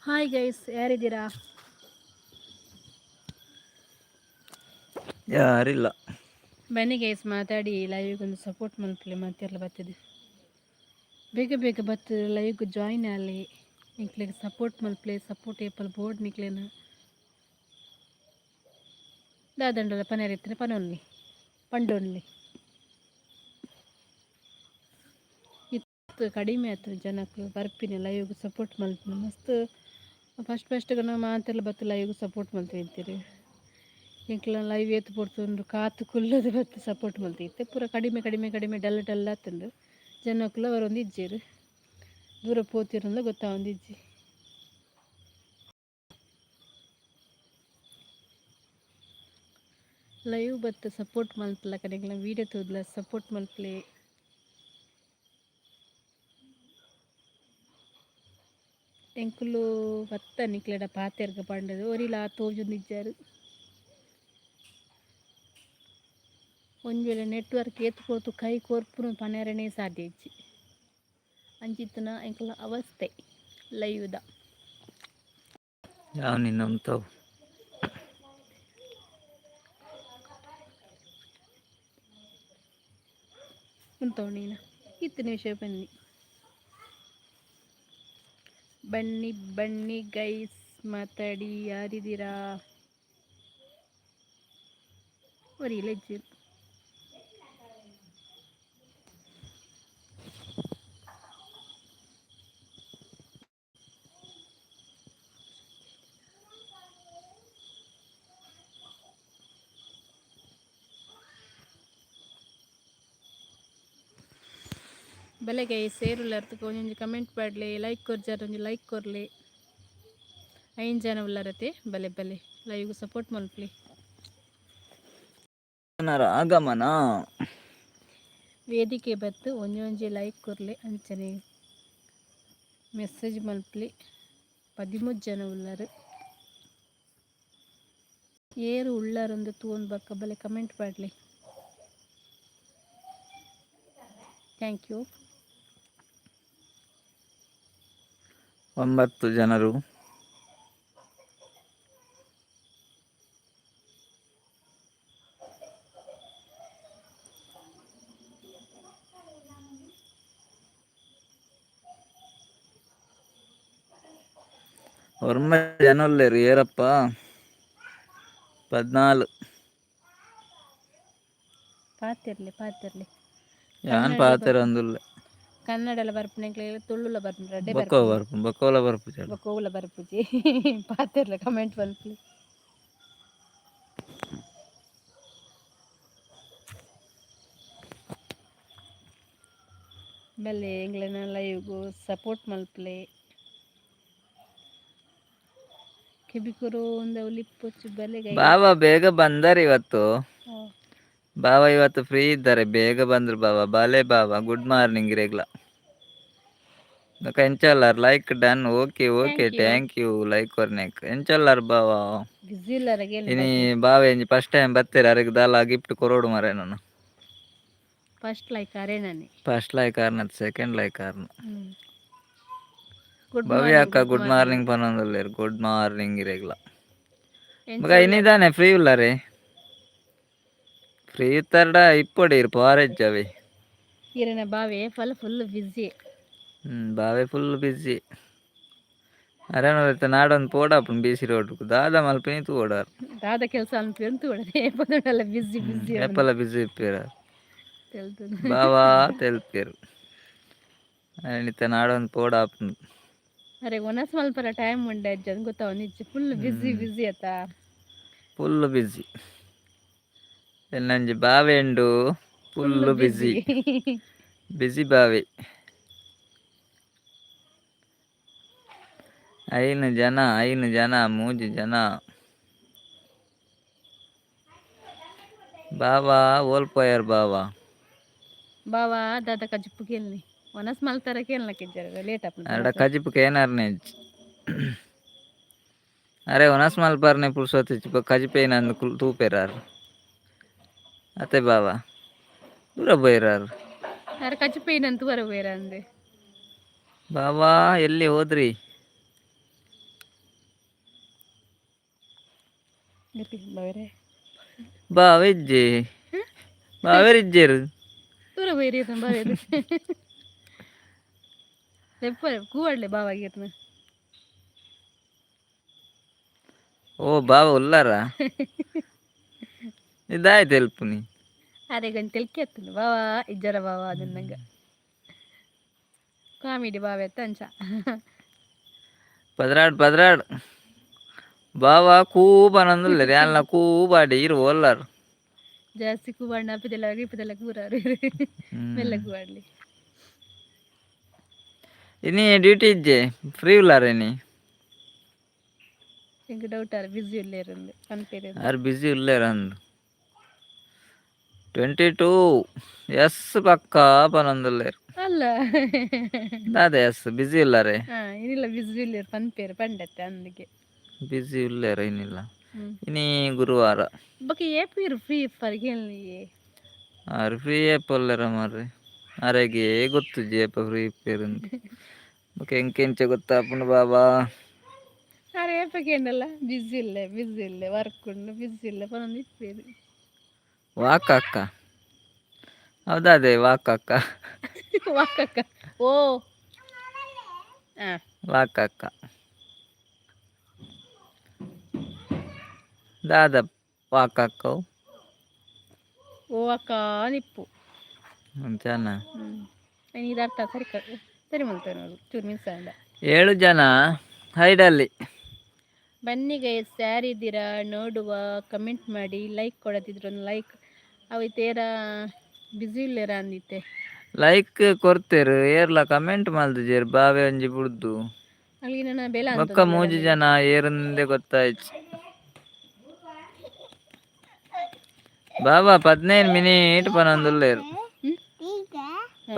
Hi guys, ಯಾರಿದ್ದೀರಾ? ಯಾರಿಲ್ಲ. ಬನ್ನಿ guys, ಮಾತಾಡಿ. ಲೈವ್ಗೆ ಒಂದು ಸಪೋರ್ಟ್ ಮಲ್ಪಲೆ. ಮಾತೆರ್ಲ ಬರ್ತದೆ, ಬೇಗ ಬೇಗ ಬತ್ತು ಲೈವ್ಗೆ ಜಾಯಿನ್ ಆಲಿ. ನಿಕ್ಲೆಗ್ ಸಪೋರ್ಟ್ ಮಲ್ಪಲೆ. ಸಪೋರ್ಟ್ ಏಪಲ್ ಬೋರ್ಡ್ ನಿಕ್ಲೇನ. ದಾದಂಡಲ ಪನೇರ್ ಇತ್ತಿನ ಪನೊನ್ಲಿ ಪಂಡೊನ್ಲಿ. ಇತ್ತು ಕಡಿಮೆ ಆಯ್ತು ಜನಕ್ಕೆ ಬರ್ಪಿನಿ. ಲೈವ್ಗೆ ಸಪೋರ್ಟ್ ಮಲ್ಪಿನ ಮಸ್ತ್. ಫಸ್ಟ್ ಫಸ್ಟ್ಗೆ ನಾವು ಮಾತೆಲ್ಲ ಬತ್ತು ಲೈವ್ಗೆ ಸಪೋರ್ಟ್ ಮಲ್ತಿರ್ತೀರಿ. ಎಂಕ್ಲ ಲೈವ್ ಏತ್ ಪೊರ್ತುಂಡು ಕಾತು ಕುಲ್ಲದು ಬತ್ತು ಸಪೋರ್ಟ್ ಮಲ್ತಿತ್ತೆ. ಪೂರ ಕಡಿಮೆ ಕಡಿಮೆ ಕಡಿಮೆ, ಡಲ್ ಡಲ್ ಆತುಂಡು. ಜನಕ್ಕುಲ ಬರೊಂದು ಇಜ್ಜೆರ್, ದೂರ ಪೋತಿರಂದ ಗೊತ್ತಾವೊಂದು ಇಜ್ಜಿ. ಲೈವ್ ಬತ್ತು ಸಪೋರ್ಟ್ ಮಲ್ಪಲಕ ನಿಕ್ಲೆನ ವೀಡಿಯೋ ತೂದ್ಲ ಸಪೋರ್ಟ್ ಮಲ್ಪಲೆ. ಎಂಕುಲು ಬತ್ತ ನಿಕ್ಲೆಡ ಪಾತೆರ್ಗ ಪಂಡದು ಒರಿಲ ತೋಜೊಂದಿಜ್ಜಾರು. ಒಂಜಿ ವೇಳೆ ನೆಟ್ವರ್ಕ್ ಏತ್ ಪೊರ್ತು ಕೈ ಕೊರ್ಪುನು ಪನೆರೆನೇ ಸಾಧ್ಯ ಇಜ್ಜಿ. ಅಂಚಿತ್ತಿನ ಎಂಕಲ್ನ ಅವಸ್ಥೆ ಲೈವ್ದ. ಯಾವ ನಿನ್ನಂತವು. ಉಂತವು ನೀನು ಇತ್ತು ನಿಮಿಷ. ಬನ್ನಿ ಬನ್ನಿ ಬನ್ನಿ ಗೈಸ್, ಮಾತಾಡಿ. ಯಾರಿದ್ದೀರಾ? ಒರಿಲ್ಲ ಇಜ್ಜಿ. ಬಲೆ ಗೈಸ್, ಏರುಲ್ಲರ್ತು ಒಂಜೊಂಜಿ ಕಮೆಂಟ್ ಪಾಡ್ಲೆ. ಲೈಕ್ ಕೊರ್ಜಾರ ಒಂಜಿ ಲೈಕ್ ಕೊರ್ಲೆ. ಐನ್ ಜನ ಉಲ್ಲರತೆ. ಬಲೆ ಬಲೆ, ಲೈವ್ ಸಪೋರ್ಟ್ ಮಲ್ಪಲೆ. ಜನರ ಆಗಮನ. ವೇದಿಕೆ ಬತ್ತು ಒಂಜೊಂಜಿ ಲೈಕ್ ಕೊರ್ಲೆ, ಅಂಚನೆ ಮೆಸೇಜ್ ಮಲ್ಪಲೆ. 13 ಜನ ಉಲ್ಲರು. ಏರು ಉಳ್ಳಾರೊಂದು ತೂವೊಂದು ಬಕ್ಕ ಬಲೆ ಕಮೆಂಟ್ ಪಾಡ್ಲೆ. Thank you. ಒಂಬತ್ತು ಜನರು. ಒರ್ಮ ಜನ ಉಲ್ಲೇರು. ಏರಪ್ಪ? 14. ಪಾತಿರ್ಲಿ ಪಾತಿರ್ಲಿ. ಯಾನ್ ಕನ್ನಡ ಪಾತೆರ ಒಂದುಲ್ಲೆ. ಕನ್ನಡಲ ಬರ್ಪುನೆಕ್ಲೆ ತುಳುಲ ಬರ್ಪುನ ರಡ್ಡೆ. ಬೊಕ್ಕ ಬರ್ಪುನಿ. ಬರ್ಪು, ಬೊಕೋಲ ಬರ್ಪುಜಾರ. ಬೊಕ ಒವ್ಲ ಬರ್ಪುಜಿ. ಪಾತೆರ್ಲ, ಕಮೆಂಟ್ ಮಲ್ಪುಲೆ. ಬಲ್ಲೆ, ಎಂಕ್ಲೆನ ಲೈವ್ಗು ಸಪೋರ್ಟ್ ಮಲ್ಪಲೆ. ಕೆಬಿಕುರು ಒಂದು ಲಿಪ್ಪೊಚ್ಚು ಬಲೆ ಗೈಸ್. ಬಾವ ಬೇಗ ಬಂದಾರ ಇವತ್ತು. ಬಾವ ಇವತ್ತು ಫ್ರೀ ಇದ್ದಾರೆ, ಬೇಗ ಬಂದ್ರು ಬಾವ. ಬಾಲೆ ಬಾವ, ಗುಡ್ ಮಾರ್ನಿಂಗ್ ಇರೆಗ್ಲ. ಬೊಕ ಎಂಚಲ್ಲಾರ್? Like done, okay okay. Thank you. Thank you like ಕೊರ್ನೆಕ್. ಎಂಚಲ್ಲಾರ್ ಬಾವ? ಬಿಸಿ ಇಲ್ಲರಗೆ. ಇನಿ ಬಾವ ಎಂಜಿ ಫಸ್ಟ್ ಟೈಮ್ ಬತ್ತೆರ್, ಅರೆಗ್ ದಾಲ ಗಿಫ್ಟ್ ಕೊರೊಡು ಮಾರ್ರೆ ನನ. ಫಸ್ಟ್ ಲೈಕ್ ಅರೇನನೆ. ಫಸ್ಟ್ ಲೈಕ್ ಆರ್ನ, ಸೆಕೆಂಡ್ ಲೈಕ್ ಆರ್ನ. ಗುಡ್. ಭವ್ಯ ಅಕ್ಕ ಗುಡ್ ಮಾರ್ನಿಂಗ್ ಪನೊಂದುಲ್ಲೆರ್. ಗುಡ್ ಮಾರ್ನಿಂಗ್ ಇರೆಗ್ಲ. ಬೊಕ ಇನಿದಾನೆ ಫ್ರೀ ಉಲ್ಲಾರೆ? ಫ್ರೀ ಇತ್ತಾರ್ಡ ಇಪ್ಪೊಡು ಇರ್ ಪೋರೆಜ್ಜವೆ. ಇರೆನ ಬಾವೆ ಫುಲ್ ಫುಲ್ ಬಿಸಿ. ಬಾವೆ ಫುಲ್ ಬಿಸಿ. ಅರೆನ ನಾಡೊಂದು ಪೋಡಾಪುಂಡು ಬಿ ಸಿ ರೋಡ್. ದಾದ ಮಲ್ಪಿನಿ ತೂವೊಡಾರ್. ದಾದ ಕೆಲಸ ಅನ್ಪಿ ತೂವಡೆ ಪದೊಂಡಲ್ಲ ಬಿಸಿ ಬಿಸಿ. ಏಪಲ ಬಿಸಿ ಇಪ್ಪೆರ್. ತೆಲ್ತುದು. ಬಾವಾ ತೆಲ್ಪೆರ್. ಇತ್ತೆ ನಾಡೊಂದು ಪೋಡಾಪುಂಡು. ಅರೆ ಒನಸ್ ಮಲ್ಪರ ಟೈಮ್ ಉಂಡೆ ಅಜ್ಜ ಗೊತ್ತಾವೊಂದಿಜ್ಜಿ. ಫುಲ್ ಬಿಸಿ ಬಿಸಿ ಅತ್ತ. ಫುಲ್ ಬಿಸಿ. ಎನ್ನಂಜಿ ಬಾವೆ ಉಂಡು, ಫುಲ್ ಬಿಸಿ ಬಿಸಿ ಬಾವೆ. ಐನು ಜನ, ಐನು ಜನ, ಮೂಜಿ ಜನ. ಬಾವಾ ಓಲ್ ಪೋಯರ್ ಬಾವಾ? ಬಾವಾ ದಾದ ಕಜಿಪು ಕೇಳಲಿ, ಒನಸ್ ಮಲ್ತಾರ ಕೇಳಕ್ಕೆ ಲೇಟ್ ಆಪುಂಡು. ಅಡ ಕಜಿಪು ಕೇನಾರ್ನೆ ಇಜ್ಜಿ. ಅರೆ ಒನಸ್ ಮಲ್ಪರ್ನೆ ಪುರ್ಸೊತ್ತು ಇಜ್ಜಿ, ಬೊಕ್ಕ ಕಜಿಪು ಏನಂದು ತೂಪೆರಾರ್ ಅತ್ತೆ ಬಾವಾ? ದೂರ ಪೋಯೆರಾರ್. ಅರೆ ಕಜಿಪು ಏನಂತ ತೂವರ ಪೋಯೆರ ಅಂದೆ. ಬಾವಾ, ಎಲ್ಲಿ ಹೋದ್ರಿ? ಗತಿ ಬಾವರೆ. ಬಾವ ಇಜ್ಜೆ, ಬಾವೇರು ಇಜ್ಜೇರು. ದೂರ ಬೈರಿ ಬಾವೇರು. ಲೆಪ್ಪ ಕೂವಾಡ್ಲೆ ಬಾವಾಗಿರ್ನ. ಓ ಬಾವ ಉಲ್ಲಾರ? ಇದಾಯ್ತು ಎಲ್ಪುನಿ. ಅರೆ ಗಂಟೆ ತೆಲ್ಕೆ ಎತ್ತುಂಡು ಬಾವಾ ಇಜ್ಜರ ಬಾವಾ ಅದನ್ನಂಗ ಕಾಮಿಡಿ ಬಾವ ಎತ್ತ ಅಂಚ. 12 12 ಬಾವ ಕೂಬನಂದುಲ್ಲೆರ್ ಯಾನ್ಲ ಕೂಬಾಡಿ ಇರು ಓಲ್ಲಾರ್. ಜಾಸ್ತಿ ಕೂವಾಡ್ನ ಅಪ್ಪಿದೆಲ್ಲ ಇಪ್ಪದೆಲ್ಲ ಕೂರಾರು. ಮೆಲ್ಲ ಕೂವಾಡ್ಲಿ. ಇನಿ ಡ್ಯೂಟಿ ಇಜ್ಜೆ, ಫ್ರೀ ಉಲ್ಲಾರ ಇನಿ? ಎಂಕ್ doubt are busy ಉಲ್ಲೇರಂದು ಪನ್ಪೇರು. Are busy ಉಲ್ಲೇರ್ ಅಂದ್. 22 ಎಸ್ ಪಕ್ಕ ಪನೊಂದುಲ್ಲೆರ್. ಅಲ್ಲ. ದಾದ ಎಸ್ ಬಿಸಿ ಉಲ್ಲಾರೆ? ಹಾ, ಇನಿಲ್ಲ ಬಿಸಿ ಉಲ್ಲೇರ್ ಪನ್ಪೇರು ಪಂಡತ್ತೆ ಅಂದಿಗೆ. ಬಿಸಿ ಉಲ್ಲೇರ ಇನ್ನಿಲ್ಲ. ಹ್ಮ್. ಇನಿ ಗುರುವಾರ. ಬೊಕ ಏಪೀರು ಫ್ರೀ ಇಪ್ಪರ್ ಕೇಳಿ. ಆರ್ ಫ್ರೀ ಏಪ ಉಲ್ಲೇರ ಮಾರ್ರೆ, ಅರೆಗೆ ಗೊತ್ತುಜ್ಜಿ ಏಪ ಫ್ರೀ ಇಪ್ಪೇರಂದು. ಬೊಕ ಎಂಕೆಂಚ ಗೊತ್ತಾಪುಂಡು ಬಾಬಾ? ಆರ್ ಏಪ ಕೇಂಡಲ್ಲ ಬಿಸಿ ಇಲ್ಲ ಬಿಸಿ ಇಲ್ಲ ವರ್ಕ್ ಉಂಡು ಬಿಸಿ ಇಲ್ಲ ಪನೊಂದು ಇಪ್ಪೇರು. ವಾಕ ಅಕ್ಕ, ಹೌದಾ? ಅದೇ ವಾಕ ಅಕ್ಕ. ವಾಕಕ್ಕ ಓ ಹಾ. ವಾಕಕ್ಕ ದಾದ ವಾಕಕ್ಕವು? ಓ ಅಕ್ಕ ನಿಪ್ಪು. ಅಂಚನ. ಹ್ಮ್, ಇದು ಅರ್ಥ ಸರಿ ಸರಿ ಮಲ್ತೇವೆ ನೋಡು ಚೂರು ಮಿಸ್ ಆಂಡ. ಏಳು ಜನ ಹೈಡಲ್ಲಿ. ಬನ್ನಿ ಗೈಸ್, ಯಾರಿದ್ದೀರಾ ನೋಡುವ, ಕಮೆಂಟ್ ಮಾಡಿ. ಲೈಕ್ ಕೊಡದಿದ್ರು ಒಂದು ಲೈಕ್ ಅವು ತೇರ ಬಿಸಿ ಇಲ್ಲೇರ ಅಂದಿತ್ತೆ. ಲೈಕ್ ಕೊಡ್ತೇರು, ಏರ್ಲ ಕಮೆಂಟ್ ಮಲ್ದುಜೆರ್ ಬಾವೆ ಒಂಜಿ ಬುಡ್ದು. ಅಲ್ಲಿ ನನ್ನ ಬೆಲ. ಬೊಕ್ಕ ಮೂಜಿ ಜನ ಏರಂದೆ ಗೊತ್ತಾಯ್ತು. ಬಾಬಾ 15 ಮಿನಿಟ್ ಪನೊಂದುಲ್ಲೇರು.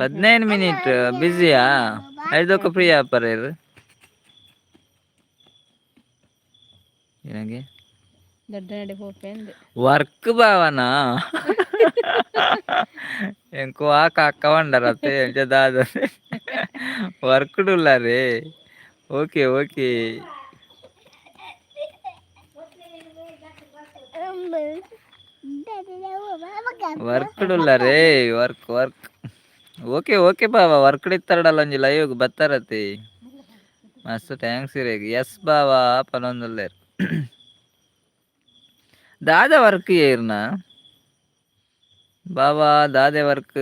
15 ಮಿನಿಟ್ ಬಿಸಿಯಾ? ಐದಕ್ಕೆ ಫ್ರೀ ಆಪರೇರು ಏನಗೆ? ದೊಡ್ಡ ನಡೆ ಪೋಪೆ ಅಂದೆ. ವರ್ಕ್ ಭಾವನಾ? ಎಂಕು ವಾಕ ಅಕ್ಕ వండరతే ಎಂಚ ದಾದ ವರ್ಕ್ ಉಲ್ಲಾರೆ. Okay okay. Work ಉಲ್ಲಾರೇ, work work. Okay okay ಬಾವ, ವರ್ಕ್ ಇತ್ತಾರಡಲ್ಲ ಒಂಜಿ ಲೈವ್ ಬತ್ತಾರತಿ. ಮಸ್ತ್ thanks ಇರೇಗ್. ಎಸ್ ಬಾವ ಪನೊಂದುಲ್ಲೇರ್. ದಾದ ವರ್ಕ್ ಏರ್ನ ಬಾವಾ? ದಾದೆ ವರ್ಕ್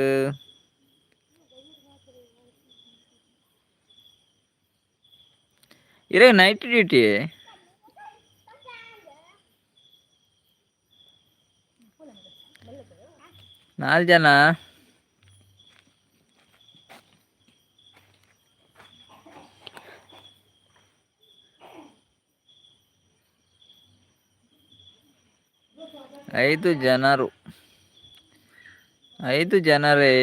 ಇರೇ? ನೈಟ್ ಡ್ಯೂಟಿ ನಾಲ್ ಜನ. ಐದು ಜನರು, ಐದು ಜನರೇ,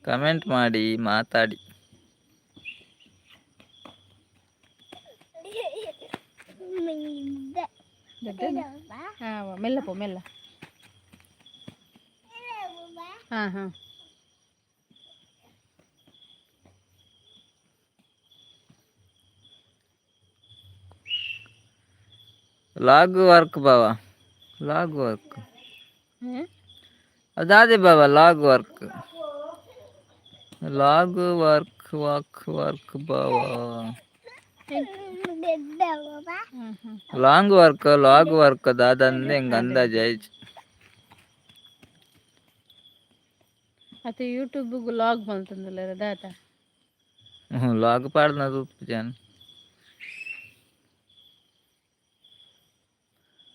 ಕಮೆಂಟ್ ಮಾಡಿ, ಮಾತಾಡಿ. ದೊಡ್ಡ ಹಾಂ ಮೆಲ್ಲ ಪೋ ಮೆಲ್ಲ. ಹಾಂ ಹಾಂ. ಲಾಗ್ ವರ್ಕ್ ಬಾವ, ಲಾಗ್ ವರ್ಕ್. ಹ್ಞೂ. ಅದಾದೆ ಬಾವ log work, log work, walk work ಬಾವ. ಹ್ಞೂ ಹ್ಞೂ. Long work, log work ದಾದಂದೆ ಹೆಂಗೆ ಅಂದಾಜು ಆಯ್ತು. ಮತ್ತು ಯೂಟ್ಯೂಬ್ಗೆ ಲಾಗ್ ಬಂತಂದಲ್ಲ ದಾತ. ಹ್ಞೂ, ಲಾಗ್ ಪಾಡ್ನ ಜನ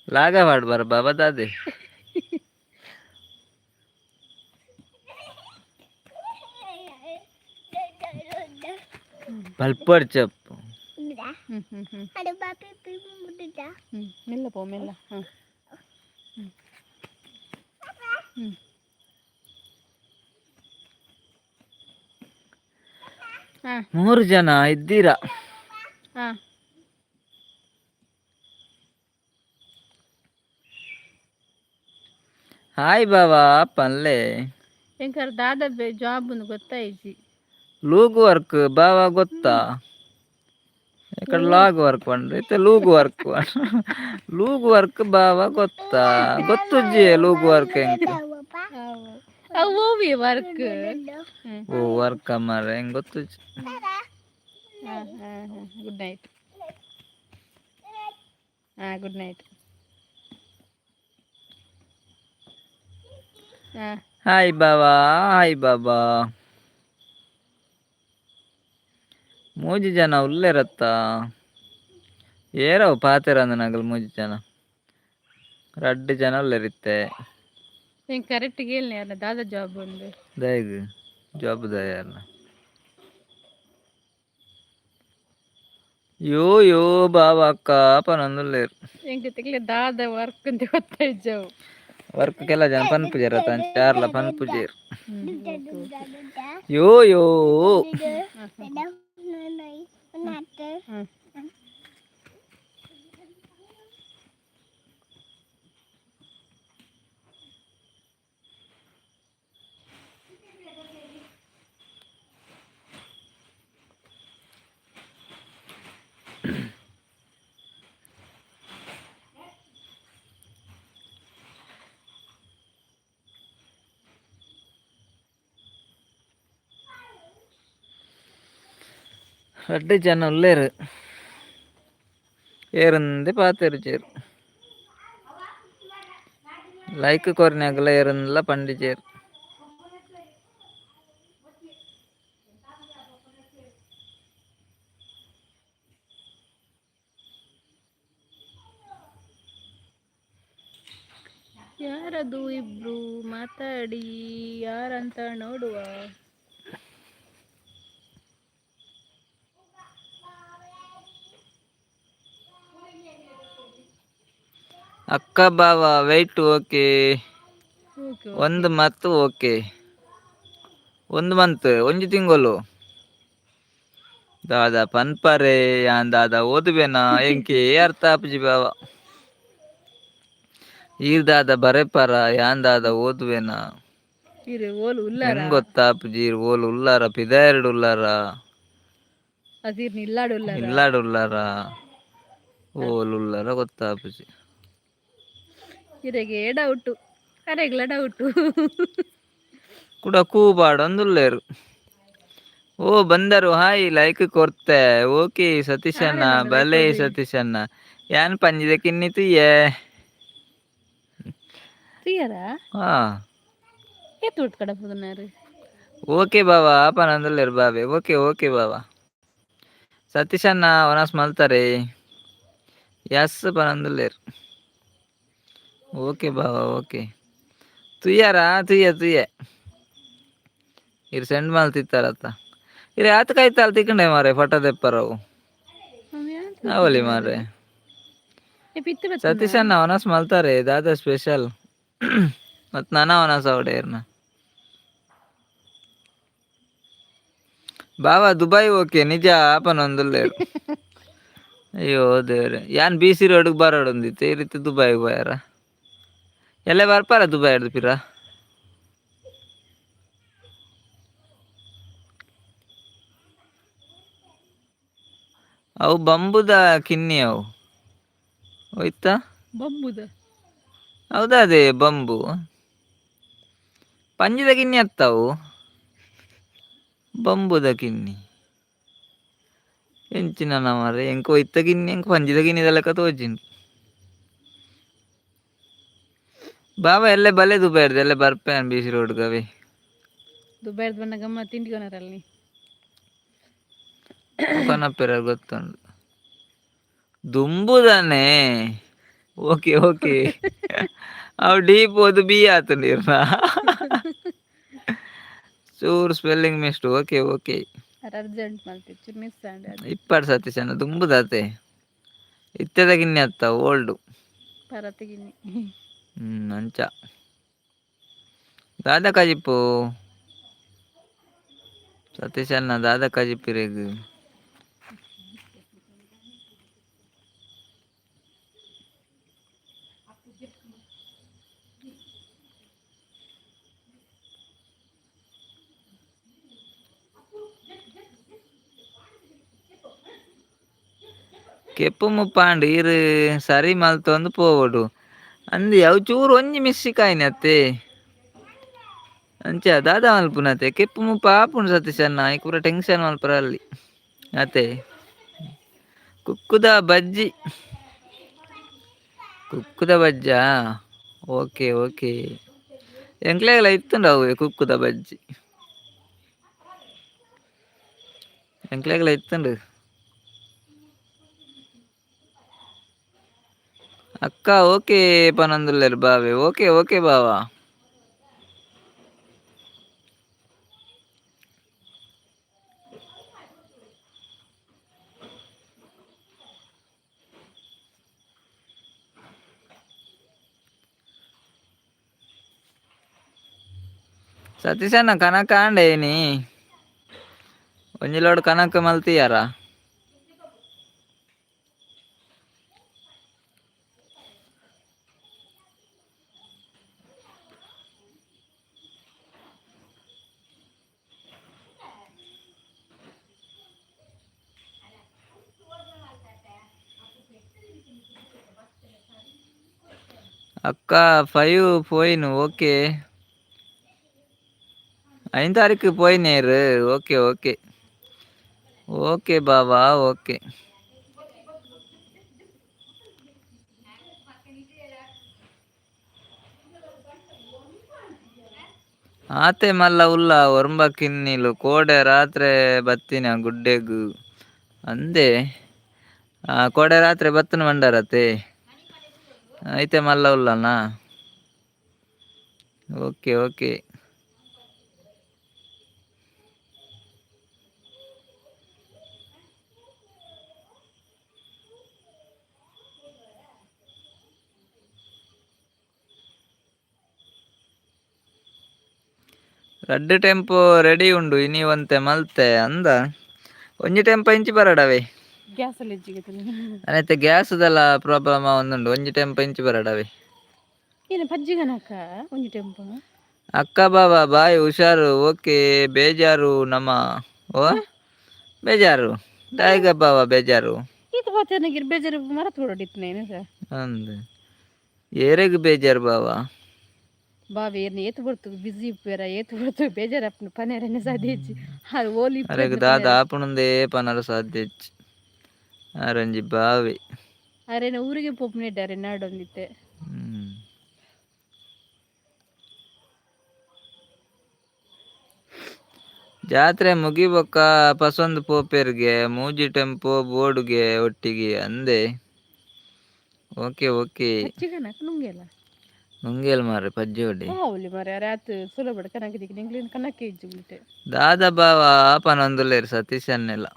ಲಾಗ ಪಾಡ್ಬಾರ ಬಾಬಾ ದಾದೆ. ಪಲ್ಪಡ್ ಚಪ್ಪು. ಹ್ಞೂ ಹ್ಞೂ ಹ್ಞೂ ಹ್ಞೂ, ಮೆಲ್ಲ ಪೋ ಮೆಲ್ಲ. ಹಾಂ ಹ್ಞೂ ಹ್ಞೂ ಹಾಂ. ಮೂರು ಜನ ಇದ್ದೀರಾ. ಹಾಂ. ಹಾಯ್ ಬಾಬಾ ಪನ್ಲೆ. ಎಂಕಾರ್ ದಾದ ಜಾಬ್ ಒಂದು ಗೊತ್ತಾಯ್ತು. ಲೂಗ್ ವರ್ಕ್ ಬಾವ ಗೊತ್ತಾ? ఇక్కడ ಲಾಗ್ ವರ್ಕ್ ಪಂಡ್ರೆ ಇತ್ತೆ ಲೂಗ್ ವರ್ಕ್, ಲೂಗ್ ವರ್ಕ್ ಬಾವ ಗೊತ್ತಾ? ಗೊತ್ತುಜ್ಜಿ ಲೂಗ್ ವರ್ಕ್ ಎಂಕ್. ಅವು ಓವಿ ವರ್ಕ್. ಓ ವರ್ಕ್ ಮಾರ್ರೆ, ಹೆಂಗ್ ಗೊತ್ತುಜ್ಜಿ. Good night. ಹಾಂ, ಗುಡ್ ನೈಟ್. ಹಾಂ. ಹಾಯ್ ಬಾವಾ, ಹಾಯ್ ಬಾಬಾ. ಮೂಜಿ ಜನ ಉಲ್ಲೆರತ್ತ? ಏರವು ಪಾತೆರಂದನಗಲ್ ಮೂಜಿ ಜನ, ರಡ್ಡ್ ಜನ ಉಲ್ಲೆರಿತ್ತೆ. ಹಿಂಗೆ ಕರೆಕ್ಟ್ ಹೇಳಿ ಯಾರ ದಾದ ಜಾಬ್ ಒಂದು. ದಾಯೆಗ್ ಜಾಬ್ ದಾಯಾರ್ನ? ಯೋ ಯೋ ಬಾಬಾ ಅಕ್ಕ ಪನೊಂದುಲ್ಲೆರ್. ಎಂಕ್ ತಿಕ್ಲೆ ದಾದ ವರ್ಕ್ ಅಂತ ಗೊತ್ತಾಯ್ಜವು. ವರ್ಕ್ ಕೆಲ ಜನ ಪನ್ಪುಜೆರ್ ಅತ್ತ, ಅಂಚ ಯಾರ್ಲ ಪನ್ಪುಜೆರ್. ಯೋ ಯೋ. ಹ್ಮ್. ರಡ್ಡ್ ಜನ ಉಲ್ಲೆರ್, ಏರಂದೆ ಪಾತೆರುಜೆರ್. ಲೈಕ್ ಕೊರ್ನ್ಯಾಗಲ ಏರೆನ್ಲ ಪಂಡಿಜೆರ್. ಯಾರದು ಇಬ್ರು ಮಾತಾಡಿ, ಯಾರಂತ ನೋಡುವ. ಅಕ್ಕ ಬಾವ ವೆಯ್ಟ್, ಓಕೆ. ಓಕೆ. ಒಂದು ಮತ್ತು ಓಕೆ, ಒಂದು ಮಂತ್, ಒಂಜಿ ತಿಂಗಳು. ದಾದಾ ಪನ್ಪರೆ ಯಾನ್ ದಾದಾ ಓದುವೆನಾ? ಎಂಕೆ ಅರ್ಥ ಆಪುಜಿ ಬಾವ. ಈರ್ ದಾದ ಬರೆಪರ, ಯಾನ್ ದಾದ ಓದುವೆನಾ? ಇರು ಓಲು ಉಲ್ಲಾರ? ಹೆಂಗ್ ಗೊತ್ತಾಪುಜಿ. ಈರ್ ಓಲು ಉಲ್ಲಾರ? ಪಿದಾಯರ್ಡ್ ಉಲ್ಲಾರ? ಅದಿರ್ ಇಲ್ಲಾಡು ಉಲ್ಲಾರ? ಇಲ್ಲಾಡ್ ಉಲ್ಲಾರ? ಓಲು ಉಲ್ಲಾರ ಗೊತ್ತಾಪುಜಿ. ಇರೆಗೆ ಡೌಟು, ಅರೆಗ್ಲ ಡೌಟು. ಕುಡ ಕೂಬಾಡೊಂದುಲ್ಲೆರ್. ಓ ಬಂದರು, ಹಾಯ್, ಲೈಕ್ ಕೊರ್ತೆ, ಓಕೆ ಸತೀಶಣ್ಣ. ಆರೆನ? ಬಲೆ. ಲೈಕ್. ಸತೀಶಣ್ಣ, ಯಾನ್ ಪಂಜಿದ ಕಿನ್ನಿ ತುಯ್ಯೆ. ತುಯ್ಯರ? ಹಾ. ಏತ್ ದುಡ್ಡು ಕಡಪುದನಾರು? ಓಕೆ ಬಾವಾ ಪನೊಂದುಲ್ಲೆರ್ ಬಾಬೆ. ಓಕೆ ಓಕೆ ಬಾವಾ. ಸತೀಶಣ್ಣ ವನಸ್ ಮಲ್ತಾರೆ, ಎಸ್ ಪನೊಂದುಲ್ಲೆರ್. ಓಕೆ ಬಾವಾ, ಓಕೆ. ತುಯ್ಯಾರಾ? ತುಯ್ಯ ತುಯ್ಯೆ. ಇರ್ ಸೆಂಡ್ ಮಲ್ತಿತ್ತಾರತ್ತ. ಇರ್ ಆತ್ ಕೈತಾಲ್ ತಿಕ್ಕಂಡೆ ಮಾರೆ, ಫೋಟೋ ದೆಪ್ಪರವು. ಅವಲಿ ಮಾರೆ. ಪಿತ್ತು ಬತ್ತ. ಸತೀಶಣ್ಣ ವನಸ್ ಮಲ್ತಾರೆ, ದಾದಾ ಸ್ಪೆಷಲ್? ಮತ್ತು ನಾನ ವನಸ್ ಅವಡೆ ಇರ್ನ. ಬಾವಾ ದುಬೈ ಓಕೆ ನಿಜ ಪನೊಂದುಲ್ಲೆರ್. ಅಯ್ಯೋ ದೇವ್ರೆ, ಯಾನ್ ಬಿ ಸಿ ರೋಡ್ಗೆ ಬರೋಡೊಂದಿತ್ತೆ, ಈ ರೀತಿ ದುಬೈಗೆ ಪೋಯಾರ. ಎಲ್ಲೇ ಬರ್ಪಾರ ದುಬೈ ಹಿಡ್ದು ಪಿರ? ಅವು ಬಂಬುದ ಕಿನ್ನಿ ಅವು ಹೋಯ್ತಾ? ಬಂಬುದ? ಹೌದಾ, ಅದೇ ಬಂಬು. ಪಂಜಿದ ಕಿನ್ನಿ ಅತ್ತವು, ಬಂಬುದ ಕಿನ್ನಿ ಎಂಚಿನ ಮಾರ್ರೆ? ಎಂಕ್ ಒಯ್ತ ಕಿನ್ನಿ, ಎಂಕ್ ಪಂಜಿದ ಕಿನ್ನಿದ ಲೆಕ್ಕ ತೋಜಿಂಡು. ಬಾಬಾ ಎಲ್ಲೆ ಬಲೆ ದುಬೈರ್ದು ಎಲ್ಲೆ ಬರ್ಪೇನ್ ಬಿ ಸಿ ರೋಡ್ ಗವೆ. ದುಬೈರ್ದು ಬಣ್ಣ ಗಮ್ಮ ತಿಂಡಿಕೊನರಲ್ಲಿ. ಕನಪೆರ ಗೊತ್ತುಂಡು ದುಂಬುದಾನೆ. ಓಕೆ ಓಕೆ, ಅವು ಡೀಪ್ ಓದು ಬಿ ಆತುಂಡು ಇರ್ನ ಚೂರು spelling missed. Okay okay. Urgent ಮಲ್ತಿತ್ತು, ಮಿಸ್ ಆಂಡ್ ಅದು. ಇಪ್ಪಡ್ ಸತೀಶಣ್ಣ, ದುಂಬುದಾತೆ, ಇತ್ತೆದ ಕಿನ್ನಿ ಅತ್ತ, ಓಲ್ಡು. ಪರತಿಗಿನ್ನಿ. ಅಂಚ ದಾದ ಕಜಿಪು ಸತೀಶಣ್ಣ? ದಾದ ಕಜಿಪಿರೆಗ್? ಕೆಪ್ಪು ಮುಪ್ಪಾಂಡ್ ಈರು ಸರಿ ಮಲ್ತೊಂದು ಪೋವೊಡು ಅಂದಿ ಅವು ಚೂರು ಒಂಜಿ ಮಿಸ್ಸಿಕಾಯಿನ ಅತ್ತೆ ಅಂಚ ದಾದ ಮಲ್ಪುನತೆ ಕೆಪ್ಪು ಮುಪ್ಪ ಆಪುಂಡು ಸತೀಶಣ್ಣ ಐಕ್ ಪೂರ ಟೆನ್ಷನ್ ಮಲ್ಪರ ಅಲ್ಲಿ ಅತ್ತೆ. ಕುಕ್ಕುದ ಬಜ್ಜಿ, ಕುಕ್ಕುದ ಬಜ್ಜಾ? ಓಕೆ ಓಕೆ, ಎಂಕ್ಲೆಗ್ಲ ಇತ್ತುಂಡು ಅವು ಕುಕ್ಕುದ ಬಜ್ಜಿ, ಎಂಕ್ಲೆಗ್ಲ ಇತ್ತುಂಡು. ಅಕ್ಕ ಓಕೆ ಪನೊಂದುಲ್ಲೆರ್ ಬಾವೆ. ಓಕೆ ಓಕೆ ಬಾವಾ. ಸತೀಶಣ್ಣ ಕನಕ ಆಂಡೆ ನೀ ಒಂಜಿ ಲೋಡ್ ಕನಕ ಮಲ್ತಿಯಾರ? ಅಕ್ಕ 5 ಪೋಯಿನು. ಓಕೆ, 5 ತಾರೀಕು ಪೋಯಿನೇರು. Okay okay okay ಬಾಬಾ ಓಕೆ. ಆತೆ ಮಲ್ಲ ಉಲ್ಲ ಒರ್ಂಬ ಕಿನ್ನಿಲು ಕೋಡೆ ರಾತ್ರೆ ಬತ್ತಿನ ಗುಡ್ಡೆಗು ಅಂದೆ. ಕೋಡೆ ರಾತ್ರೆ ಬತ್ತನ ಮಂಡರತೆ ಐತೆ ಮಲ್ಲ ಉಲ್ಲನಾ? Okay okay. ರಡ್ಡ್ tempo ready ಉಂಡು ಇನಿ ಒಂತೆ ಮಲ್ತೆ ಅಂದ. ಒಂಜಿ ಟೆಂಪೋ ಇಂಚಿ ಬರಡವೆ. ಗ್ಯಾಸ್ ಅಲ್ಲಿ. ಅನೈತೆ ಗ್ಯಾಸ್ದೆಲ್ಲ ಪ್ರಾಬ್ಲಮ್ ಒಂದುಂಡು, ಒಂಜಿ ಟೆಂಪೋ ಇಂಚಿ ಬರಡವೆ. ಏನು ಪಜ್ಜಿಗನಕ್ಕ ಒಂಜಿ ಟೆಂಪೋ? ಅಕ್ಕ ಬಾಬಾ ಬಾಯ್ ಹುಷಾರು. ಓಕೆ, ಬೇಜಾರು ನಮ್ಮ. ಓ ಬೇಜಾರು ದಾಯಿಗ ಬಾಬಾ ಬೇಜಾರು? ಈತ ಬಾತೇನಗಿರ್ ಬೇಜಾರು ಮರತ್ ಬಿಡೋಡಿತ್ತು ಸರ್. ಅಂದ್ ಏರೆಗ್ ಬೇಜಾರು ಬಾವಾ? ಬಾವೆ ಏರ್ನ ಏತು ಬಡ್ತು ಬಿಸಿ ಇಪ್ಪೇರ, ಏತು ಬಡ್ತು ಬೇಜಾರಪ್ಪನ ಪನೇರನೆ ಸಾಧ್ಯ ಇಜ್ಜಿ ಅದು ಓಲಿ. ಅರೆಗ್ ದಾದ ಆಪುಣಂದೇ ಪನರ ಸಾಧ್ಯ ಇಜ್ಜಿ ಆರಂಜಿ ಬಾವೆ. ಅರೇನ ಊರಿಗೆ ಪೋಪುನೆಡ್ಡಾರೆ ನಾಡೊಂದಿತ್ತೆ. ಜಾತ್ರೆ ಮುಗಿಬೊಕ್ಕ ಪಸೊಂದು ಪೋಪೆರ್ಗೆ ಮೂಜಿ ಟೆಂಪೋ ಬೋರ್ಡ್ಗೆ ಒಟ್ಟಿಗೆ ಅಂದೆ. Okay okay. ಪಚ್ಚಿಗನಕ ನುಂಗೆಲ? ನುಂಗೇಲ್ ಮಾರ್ರೆ ಪಜ್ಜಿ ಒಡಿ. ಓಲಿ ಮಾರ್ರೆ, ಅರೆ ಆತ್ ಸುಲಭ ಕನಕ ದಿಕ್ಕ ನಿಂಗ್ಲೇನ್ ಕನಕ್ಕೆ ಇಜ್ಜಿ ಉಲ್ಟೆ. ದಾದ ಬಾವ ಪನೊಂದುಲ್ಲೆರ್ ಸತೀಶ್ ಅನ್ನೆಲ್ಲ.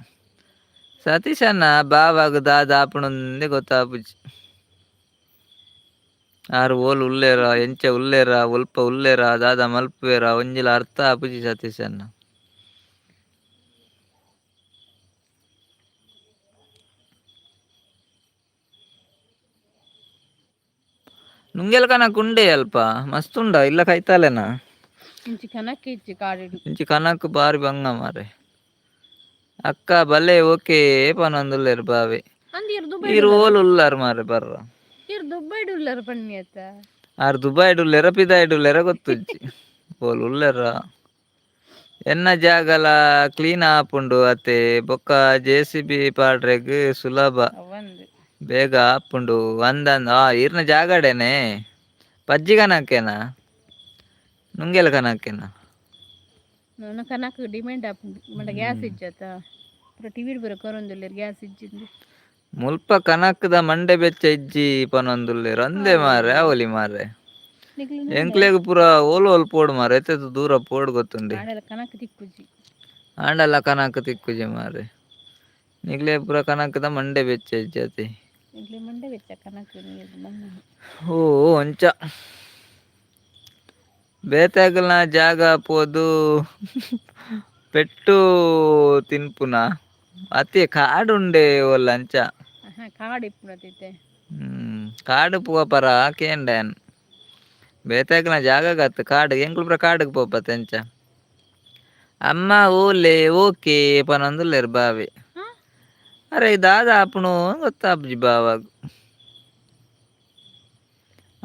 ಸತೀಶ್ ಅಣ್ಣ ಬಾವಾಗ ದಾದ ಆಪುಣಂದೇ ಗೊತ್ತಾಪುಜಿ. ಆರ್ ಓಲ್ ಉಲ್ಲೇರ, ಎಂಚ ಉಲ್ಲೇರ, ಒಲ್ಪ ಉಲ್ಲೇರ, ದಾದ ಮಲ್ಪುವೆರ ಒಂಜಿಲ ಅರ್ಥ ಆಪುಜಿ ಸತೀಶ್ ಅಣ್ಣ. ನುಂಗೆಲ್ ಕನಕ್ ಉಂಡೆ ಅಲ್ಪ ಮಸ್ತ್ ಉಂಡ ಇಲ್ಲ ಕೈತಾಲೆನಾ? ಇಂಚಿ ಕನಕ್ಕೆ ಇಜ್ಜಿ ಕಾಡಿಡು. ಇಂಚಿ ಕನಕ್ ಬಾರಿ ಬಂಗ ಮಾರೆ. ಅಕ್ಕ ಬಲ್ಲೆ ಓಕೆ ಪನೊಂದುಲ್ಲೆರ್ ಬಾವೆ. ಅಂದ್ ದುಬೈ ಈರ್ ಓಲ್ ಉಲ್ಲಾರ್ ಮಾರೆ ಬರ್ರ? ಇರ್ ದುಬೈಡ್ ಉಲ್ಲರ್ ಪನ್ನಿ ಅತ್ತ. ಆರ್ ದುಬೈಡ್ ಉಲ್ಲೆರ ಪಿದಾಯ್ಡ್ ಉಲ್ಲೆರ ಗೊತ್ತುಜ್ಜಿ, ಓಲ್ ಉಲ್ಲೆರ. ಎನ್ನ ಜಾಗಲ ಕ್ಲೀನ್ ಆಪುಂಡು ಅತೆ, ಬೊಕ್ಕ ಜೆಸಿಬಿ ಪಾಡ್ರೆಗ್ ಸುಲಭ. ಅವಂದು ಬೇಗ ಆಪುಂಡು ಅಂದಂದ್. ಆ ಈರ್ನ ಜಾಗಡೇನೆ ಪಜ್ಜಿ ಕನಕೇನಾ ನುಂಗೆಲ ಕನಕೇನಾ? ನನ್ನ ಕನಕ್ ಡಿಮ್ಯಾಂಡ್ ಆಪುಂಡು ಮಂಡ ಗ್ಯಾಸ್ ಇಜ್ಜತ ಪೂರ ಟಿವಿಡ್ ಪೂರ ಕೊರೊಂದುಲ್ಲೆರ್ ಗ್ಯಾಸ್ ಇಜ್ಜಿಂದು. ಮುಲ್ಪ ಕನಕ್ದ ಮಂಡೆ ಬೆಚ್ಚ ಇಜ್ಜಿ ಪನೊಂದುಲ್ಲೆರ್ ಅಂದೆ ಮಾರೆ. ಅವಲಿ ಮಾರೆ. ನಿಕ್ಲು ಎಂಕ್ಲೆಗ್ ಪೂರ ಓಲು ಓಲು ಪೋಡು ಮಾರೆ, ಎತ್ತೆತ್ ದೂರ ಪೋಡು ಗೊತ್ತುಂಡೆ. ಆಂಡಲ ಕನಕ್ ತಿಕ್ಕುಜಿ. ಆಂಡಲ ಕನಕ್ ತಿಕ್ಕುಜಿ ಮಾರೆ. ನಿಕ್ಲೆ ಪೂರ ಕನಕ್ದ ಮಂಡೆ ಬೆಚ್ಚ ಇಜ್ಜಿ ಅತೆ. ನಿಕ್ಲೆ ಮಂಡೆ ಬೆಚ್ಚ ಕನಕ್ ಬಂಗ. ಓ ಅಂಚ ಬೇತೆಗಲ್ನ ಜಾಗ ಪೋದು ಪೆಟ್ಟು ತಿನ್ಪುನ ಅತಿ ಕಾಡುಂಡೆ ಓಲ್ ಅಂಚ. ಕಾಡು ಇಪ್ಪುನತಿತ್ತೆ. ಕಾಡು ಪೂವ ಪರ ಕೇಂಡೇನ್ ಬೇತೆಗ್ನ ಜಾಗ ಗತ್ತು ಕಾಡು, ಎಂಕ್ಲು ಪೂರ ಕಾಡುಗ್ ಪೋಪತೆ ಅಂಚ. ಅಮ್ಮ ಓಲೆ ಓಕೆ ಪನೊಂದುಲ್ಲೆರ್ ಬಾವೆ. ಅರೆ ದಾದ ಆಪುಣು ಗೊತ್ತಾಪುಜಿ ಬಾವಾಗ.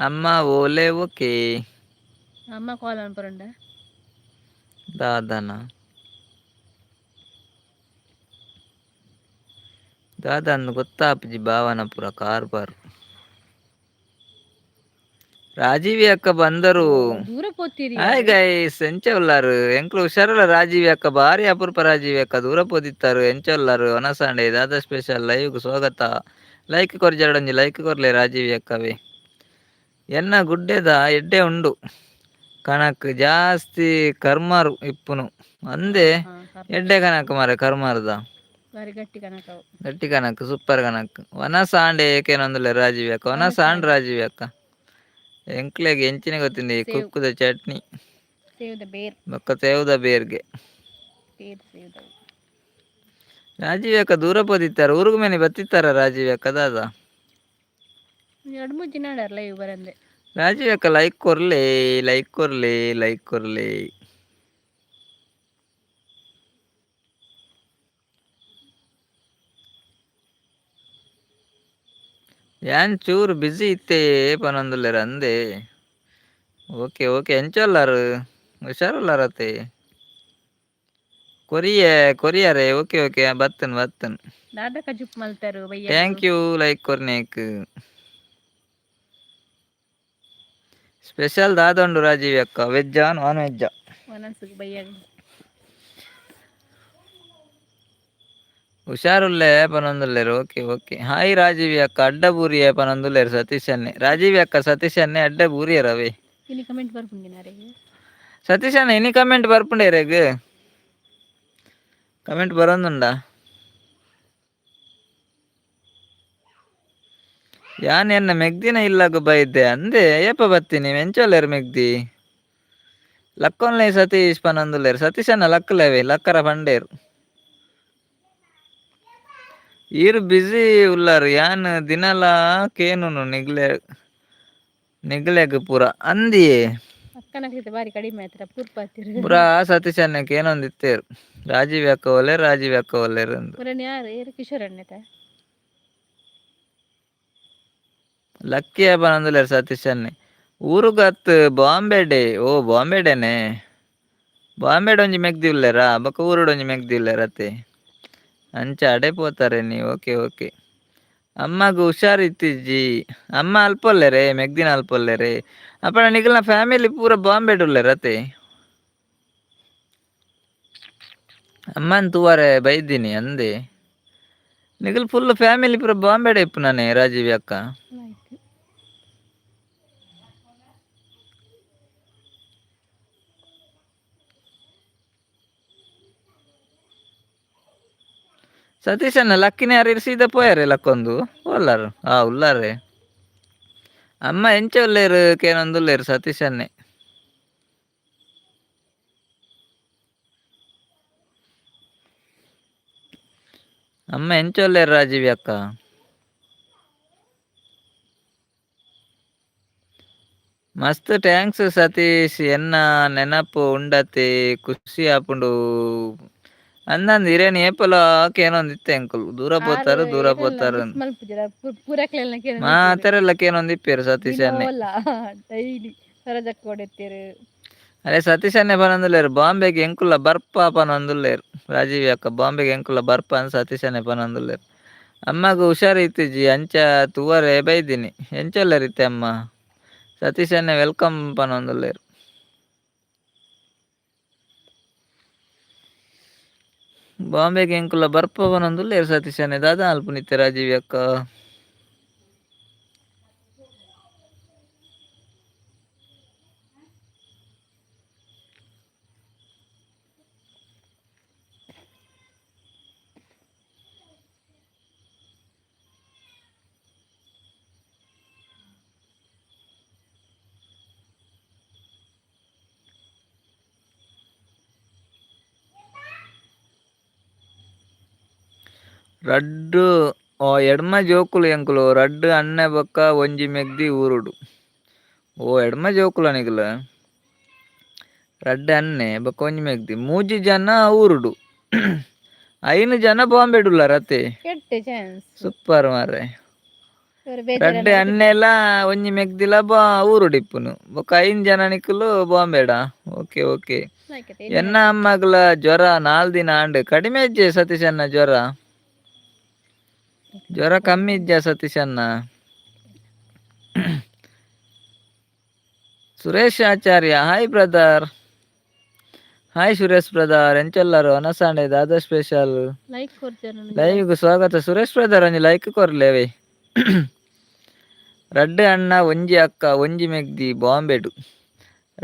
ಅಮ್ಮ ಓಲೆ ಓಕೆ. ಅಮ್ಮ ಕಾಲ್ ಅನ್ಪರಂಡ. ದಾದನ ದಾದ ಗೊತ್ತಾಪುಜಿ ಭಾವನ ಪುರ ಕಾರ್ಬಾರ್. ರಾಜೀವಿ ಅಕ್ಕ ಬಂದರು. ದೂರ ಪೋತೀರಿ. ಹಾಯ್ ಗೈಸ್, ಎಂಚ ಉಲ್ಲಾರು ಎಂಕ್ಲು ಹುಷಾರಲ್ಲ. ರಾಜೀವಿ ಅಕ್ಕ ಭಾರಿ ಅಪರೂಪ. ರಾಜೀವಿ ಅಕ್ಕ ದೂರ ಪೋದಿತ್ತಾರು. ಎಂಚ ಉಲ್ಲಾರು? ವನಸಾಂಡೆ ದಾದಾ ಸ್ಪೆಷಲ್ ಲೈವ್ ಸ್ವಾಗತ. ಲೈಕ್ ಕೊರ್ಜಾಡೊಂಜಿ ಲೈಕ್ ಕೊರ್ಲೆ ರಾಜೀವಿ ಅಕ್ಕವೇ. ಎನ್ನ ಗುಡ್ಡೆದ ಎಡ್ಡೆ ಉಂಡು, ಕಣಕ್ ಜಾಸ್ತಿ ಕರ್ಮಾರು ಇಪ್ಪುನು ಅಂದೆ. ಎಡ್ಡೆ ಕಣಕ್ ಮಾರೆ ಕರ್ಮಾರ್ದ. ಬಾರಿ ಗಟ್ಟಿ ಕಣಕ್ ಅವು. ಗಟ್ಟಿ ಕಣಕ್, ಸೂಪರ್ ಕಣಕ್. ವನಸ ಆಂಡೆ ಏಕೇನೊಂದುಲ್ಲೆ ರಾಜೀವಿ ಅಕ್ಕ. ವನಸ ಆಂಡ್ ರಾಜೀವಿ ಅಕ್ಕ. ಎಂಕ್ಲೆಗ್ ಎಂಚಿನ ಗೊತ್ತಿಂದಿ? Save. Kukkuda chutney. Save the ಬೇರ್. ಬೊಕ್ಕ ತೇವುದ ಬೇರ್ಗೆ. ತೇರ್ ಸೇವ್ the. Rajiv ಅಕ್ಕ ದೂರ ಪೋದಿತ್ತಾರೆ. ಊರುಗು ಮೇನೆ ಬತ್ತಿತ್ತಾರ ರಾಜೀವಿ ಅಕ್ಕ ದಾದ? ಎರಡು ಮೂರು ದಿನ ಆಡಾರಲ್ಲ ಇವು ಬರಂದೆ. ರಾಜೀವ್ ಅಕ್ಕ ಲೈಕ್ ಕೊರ್ಲೆ, ಲೈಕ್ ಕೊರ್ಲೆ, ಲೈಕ್ ಕೊರ್ಲೆ. ಯಾನ್ ಚೂರು ಬ್ಯುಸಿ ಇತ್ತೆ ಪನೊಂದುಲ್ಲೆರ್ ಅಂದೆ. Okay okay. ಎಂಚೊಲ್ಲಾರು? ಹುಷಾರುಲ್ಲಾರತೆ? ಕೊರಿಯೆ ಕೊರಿಯರೆ. ಓಕೆ ಓಕೆ, ಬತ್ತನ್ ಬತ್ತನ್. ದಾದ ಕಜುಪ್ ಮಲ್ತಾರು ಬಯ್ಯ? Thank you like ಕೊರ್ನೇಕ್. ಸ್ಪೆಷಲ್ ದಾದ ಉಂಡು ರಾಜೀವ್ ಅಕ್ಕ? ವೆಜ್ಜಾ ನಾನ್ ವೆಜ್ಜಾ? ವನಸುಗ್ ಬಯ್ಯಾಗ. ಹುಷಾರುಲ್ಲೆ ಪನೊಂದುಲ್ಲೆರ್. Okay okay. ಹಾಯ್ ರಾಜೀವಿ ಅಕ್ಕ. ಅಡ್ಡ ಬೂರಿಯೆ ಪನೊಂದುಲ್ಲೆರ್ ಸತೀಶ್ ಅನ್ನೆ. ರಾಜೀವಿ ಅಕ್ಕ, ಸತೀಶ್ ಅನ್ನೆ ಅಡ್ಡ ಬೂರಿಯರವೇ. ಇನಿ ಕಮೆಂಟ್ ಬರ್ಪುಂಡಿನಾರೆಗ್? ಸತೀಶ್ ಅಣ್ಣ, ಇನಿ ಕಮೆಂಟ್ ಬರ್ಪುಂಡೇರೆಗ್? ಕಮೆಂಟ್ ಬರೋಂದುಂಡ? ಯಾನ್ ಎನ್ನ ಮೆಗ್ದಿನ ಇಲ್ಲಗ ಬೈದೆ ಅಂದೆ. ಏಪ ಬತ್ತೀನಿ? ಮೆಂಚೊಲ್ಲೆರ್ ಮೆಗ್ದಿ? ಲಕ್ಕೊನ್ಲೆ ಸತೀಶ್ ಪನೊಂದುಲ್ಲೆರ್. ಸತೀಶ್ ಅಣ್ಣ ಲಕ್ಕುಲೆವೆ, ಲಕ್ಕರ ಪಂಡೇರು. ಈರ್ ಬ್ಯುಸಿ ಉಲ್ಲಾರ್, ಯಾನ್ ದಿನಲ ಕೇನುನು ನಿಗ್ಲೆ ನಿಗ್ಲೆಗ್ ಪೂರ ಅಂದಿಯೇ. ಅಕ್ಕನ ಬಾರಿ ಕಡಿಮೆ ಆಯ್ತರ ಪೂರ್ಪಾತಿರು. ಪೂರ ಸತೀಶ್ ಅಣ್ಣಕ್ಕೆ ಏನೊಂದಿತ್ತೇರು. ರಾಜೀವ್ ಅಕ್ಕ ಒಲ್ಲೆರ್, ರಾಜೀವ್ ಅಕ್ಕ ಒಲ್ಲೆರ್ ಅಂದು. ಪುರನ್ ಯಾರು ಏರು? ಕಿಶೋರ್ ಅಣ್ಣತ. ಲಕ್ಕಿ ಪನೊಂದುಲ್ಲೆರ್ ಸತೀಶ್ ಅಣ್ಣೆ. ಊರುಗತ್ ಬಾಂಬೆ ಡೇ. ಓ ಬಾಂಬೆ ಡೇನೆ. ಬಾಂಬೆಡ್ ಒಂಜಿ ಮೆಗ್ದಿ ಉಲ್ಲೆರಾ, ಬೊಕ ಊರುಡು ಒಂಜಿ ಮೆಗ್ದಿ ಉಲ್ಲೆರ್ ಅತ್ತೆ. ಅಂಚ ಅಡೆ ಪೋತಾರೆ ನೀ. Okay okay. ಅಮ್ಮಗ್ ಹುಷಾರ್ ಇತ್ತಿಜ್ಜಿ. ಅಮ್ಮ ಅಲ್ಪೊಲ್ಲೆರೆ, ಮೆಗ್ದಿನ ಅಲ್ಪೊಲ್ಲೆರೆ. ಅಪ್ಪಣ ನಿಗಲ್ನ ಫ್ಯಾಮಿಲಿ ಪೂರ ಬಾಂಬೆಡ್ ಉಲ್ಲೆರ್ ಅತ್ತೆ. ಅಮ್ಮನ್ ತೂವರೆ ಬೈದಿನಿ ಅಂದೆ. ನಿಗಲ್ ಫುಲ್ ಫ್ಯಾಮಿಲಿ ಪೂರ ಬಾಂಬೆಡ್ ಇಪ್ಪುನಾನೆ ರಾಜೀವಿ ಅಕ್ಕ? ಆಯ್ತು. ಸತೀಶ್ ಅಣ್ಣ ಲಕ್ಕಿನ ಯಾರು ಸೀದಾ ಪೋಯಾರೆ ಲಕ್ಕೊಂದು ಉಲ್ಲಾರು. ಆ ಉಲ್ಲಾರೆ. ಅಮ್ಮ ಎಂಚ ಉಲ್ಲೇರು ಕೇನೊಂದುಲ್ಲೇರು ಸತೀಶ್ ಅಣ್ಣೆ. ಅಮ್ಮ ಎಂಚ ಉಲ್ಲೇರು ರಾಜೀವಿ ಅಕ್ಕ? ಮಸ್ತ್ thanks Satish. ಎನ್ನ ನೆನಪು ಉಂಡತೆ, ಖುಷಿ ಆಪುಂಡು ಅಂದಂದು. ಇರೇನು ಏಪಲ ಕೇನೊಂದಿತ್ತೆ ಅಂಕುಲು ದೂರ ಪೋತಾರು ದೂರ ಪೋತಾರು. ಮಿಸ್ ಮಲ್ಪುಜರ ಪೂರಕ್ಲೆಲ್ನ. ಮಾತೆರೆಲ್ಲ ಕೇನೊಂದಿಪ್ಪೇರು ಸತೀಶ್ ಅಣ್ಣೆ. ಡೈಲಿ ಸರಜಕ್ಕ ಹೊಡೆತ್ತೇರು. ಅರೆ ಸತೀಶ್ ಅಣ್ಣೆ ಪನೊಂದುಲ್ಲೇರು ಬಾಂಬೆಗೆ ಎಂಕುಲ ಬರ್ಪ ಪನೊಂದುಲ್ಲೇರು. ರಾಜೀವ್ ಅಕ್ಕ, ಬಾಂಬೆಗೆ ಎಂಕುಲ ಬರ್ಪ ಅಂತ ಸತೀಶ್ ಅಣ್ಣೆ ಪನೊಂದುಲ್ಲೇರು. ಅಮ್ಮಗ್ ಹುಷಾರು ಇತ್ತಿಜಿ, ಅಂಚ ತೂವರೆ ಬೈದಿನಿ. ಎಂಚೊಲ್ಲೆರಿತ್ತೆ ಅಮ್ಮ? ಸತೀಶ್ ಅಣ್ಣೆ welcome ಪನೊಂದುಲ್ಲೇರು. ಬಾಂಬೆಗೆ ಎಂಕುಲ ಬರ್ಪ ಪನೊಂದುಲ್ಲೇರು ಸತೀಶ್ ಅಣ್ಣೆ. ದಾದಾ ಅಲ್ಪುನಿತ್ತೆ ರಾಜೀವ್ ಅಕ್ಕ? ರಡ್ಡ್ ಎಡ್ಮ ಜೋಕುಲು ಎಂಕುಲು, ರಡ್ಡ್ ಅಣ್ಣೆ ಬೊಕ್ಕ ಒಂಜಿ ಮೆಗ್ದಿ ಊರುಡು. ಓ ಎಡ್ಮ ಜೋಕುಲ ನಿಕುಲು? ರಡ್ಡ್ ಅಣ್ಣೆ ಬೊಕ್ಕ ಒಂಜಿ ಮೆಗ್ದಿ, ಮೂಜಿ ಜನ ಊರುಡು. ಐನು ಜನ ಬಾಂಬೆ ಉಲ್ಲಾರ ಅತ್ತೆ. ಎಡ್ಡೆ ಚಾನ್ಸ್. ಸೂಪರ್ ಮಾರ್ರೆ. ಇವರು ರಡ್ಡೆ ಬೇಜಾರ. ಅಣ್ಣೆಲ ಒಂಜಿ ಮೆಗ್ದಿಲ ಬಾ ಊರುಡಿಪ್ಪುನು, ಬೊಕ್ಕ ಐನ್ ಜನ ನಿಕುಲು ಬಾಂಬೆಡ. Okay okay. ಎನ್ನ ಅಮ್ಮಗ್ಲ ಜ್ವರ 4 ದಿನ ಆಂಡ್, ಕಡಿಮೆ ಇಜ್ಜೆ ಸತೀಶ್ ಅಣ್ಣ. ಜ್ವರ ಜ್ವರ ಕಮ್ಮಿ ಇಜ್ಜ ಸತೀಶ್ ಅಣ್ಣ? ಸುರೇಶ್ ಆಚಾರ್ಯ, hi brother. Hi Suresh brother, ಎಂಚೊಲ್ಲರು? ಅನಸಾಂಡೆ ದಾದಾ ಸ್ಪೆಷಲ್? ಲೈಕ್ ಕೊರ್ಜಾರ. ಲೈವ್ಗೆ ಸ್ವಾಗತ ಸುರೇಶ್ ಬ್ರದರ್, ಒಂಜಿ ಲೈಕ್ ಕೊರ್ಲೇವೆ. ರಡ್ಡೆ ಅಣ್ಣ, ಒಂಜಿ ಅಕ್ಕ, ಒಂಜಿ ಮೆಗ್ದಿ ಬಾಂಬೆಡು.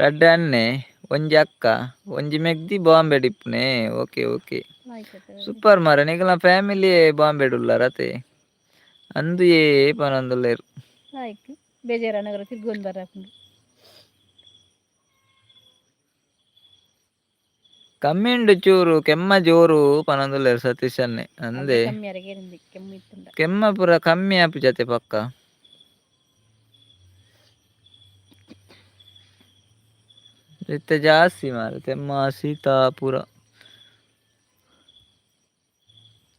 ರಡ್ಡೆ ಅಣ್ಣೆ, ಒಂಜಿ ಅಕ್ಕ, ಒಂಜಿ ಮೆಗ್ದಿ ಬಾಂಬೆಡ್ ಇಪ್ಪುನೆ. Okay okay. Like. Super ಮಾರ್ರೆ, ನಿಕಲ್ನ ಫ್ಯಾಮಿಲಿ ಬಾಂಬೆಡ್ ಉಲ್ಲಾರತೆ ಅಂದು ಏ ಪನೊಂದುಲ್ಲೆರ್. ಲೈಕ್ ಬೇಜಾರ ನಗರ ತಿರ್ಗೊಂದು ಬರಪುಂಡು. ಕಮ್ಮಿಂಡು ಚೂರು, ಕೆಮ್ಮ ಜೋರು ಪನೊಂದುಲ್ಲೆರ್ ಸತೀಶ್ ಅಣ್ಣೆ ಅಂದೆ. ಕಮ್ಮಿ ಅರಗೆ ಕೆಮ್ಮು ಇತ್ತುಂಡ. ಕೆಮ್ಮ ಪೂರ ಕಮ್ಮಿ ಆಪು ಜತೆ ಪಕ್ಕ. ಇತ್ತೆ ಜಾಸ್ತಿ ಮಾರ್ರೆ ತೆಮ್ಮ, ಶೀತ ಪೂರ.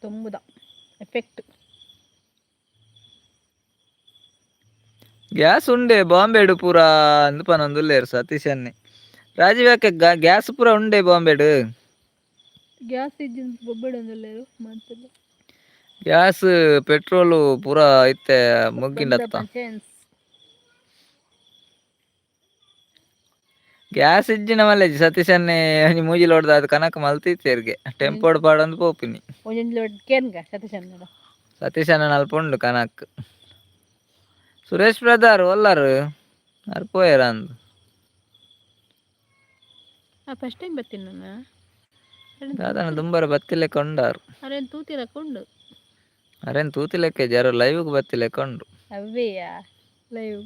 ತುಂಬುದ ಎಫೆಕ್ಟ್. ಗ್ಯಾಸ್ ಉಂಡೆ ಬಾಂಬೆಡು ಪೂರ ಅಂದ್ ಪನೊಂದುಲ್ಲೆರ್ ಸತೀಶ್ ಅಣ್ಣೆ. ರಾಜೀವ್ ಅಕ್ಕ, ಗ್ಯಾಸ್ ಪೂರ ಉಂಡೆ ಬಾಂಬೆಡು? ಗ್ಯಾಸ್ ಇಜ್ಜಿನ ಬೊಬ್ಬಡೆ ಒಂದುಲ್ಲೆರ್ ಮಾತೆಲ್ಲ. ಗ್ಯಾಸ್, ಪೆಟ್ರೋಲ್ ಪೂರ ಇತ್ತೆ ಮುಗ್ಗಿಂಡತ್ತ. ಚಾನ್ಸ್. ಗ್ಯಾಸ್ ಇಜ್ಜಿನ ಮಲ್ಲೆಜಿ ಸತೀಶ್ ಅಣ್ಣೆ, ಒಂಜಿ ಮೂಜಿ ಲೋಡ್ದ ಅದು ಕನಕ್ ಮಲ್ತಿತ್ತೆರ್ಗೆ, ಟೆಂಪೋಡ್ ಪಾಡೊಂದು ಪೋಪಿನಿ. ಒಂಜೊಂಜಿ ಲೋಡ್ ಕೇನ್ಗ ಸತೀಶ್ ಅಣ್ಣಡ. ಸತೀಶ್ ಅಣ್ಣ ಅಲ್ಪ ಉಂಡು ಕನಕ್. ಸುರೇಶ್ ಬ್ರದರ್ ಒಲ್ಲಾರು? ಅರ್ ಪೋಯೆರ ಅಂದು. ಫಸ್ಟ್ ಟೈಮ್ ಬರ್ತೀನಿ ನಾನು. ದಾದನ ದುಂಬರ ಬತ್ತಿಲೆಕ್ಕ ಉಂಡಾರು. ಅರೇನು ತೂತಿರಕ್ಕ ಉಂಡು. ಅರೇನ್ ತೂತಿಲೆಕ್ಕ ಜರ, ಲೈವ್ಗೆ ಬತ್ತಿಲೆಕ್ಕ ಉಂಡು. ಅವ್ವೆಯಾ ಲೈವ್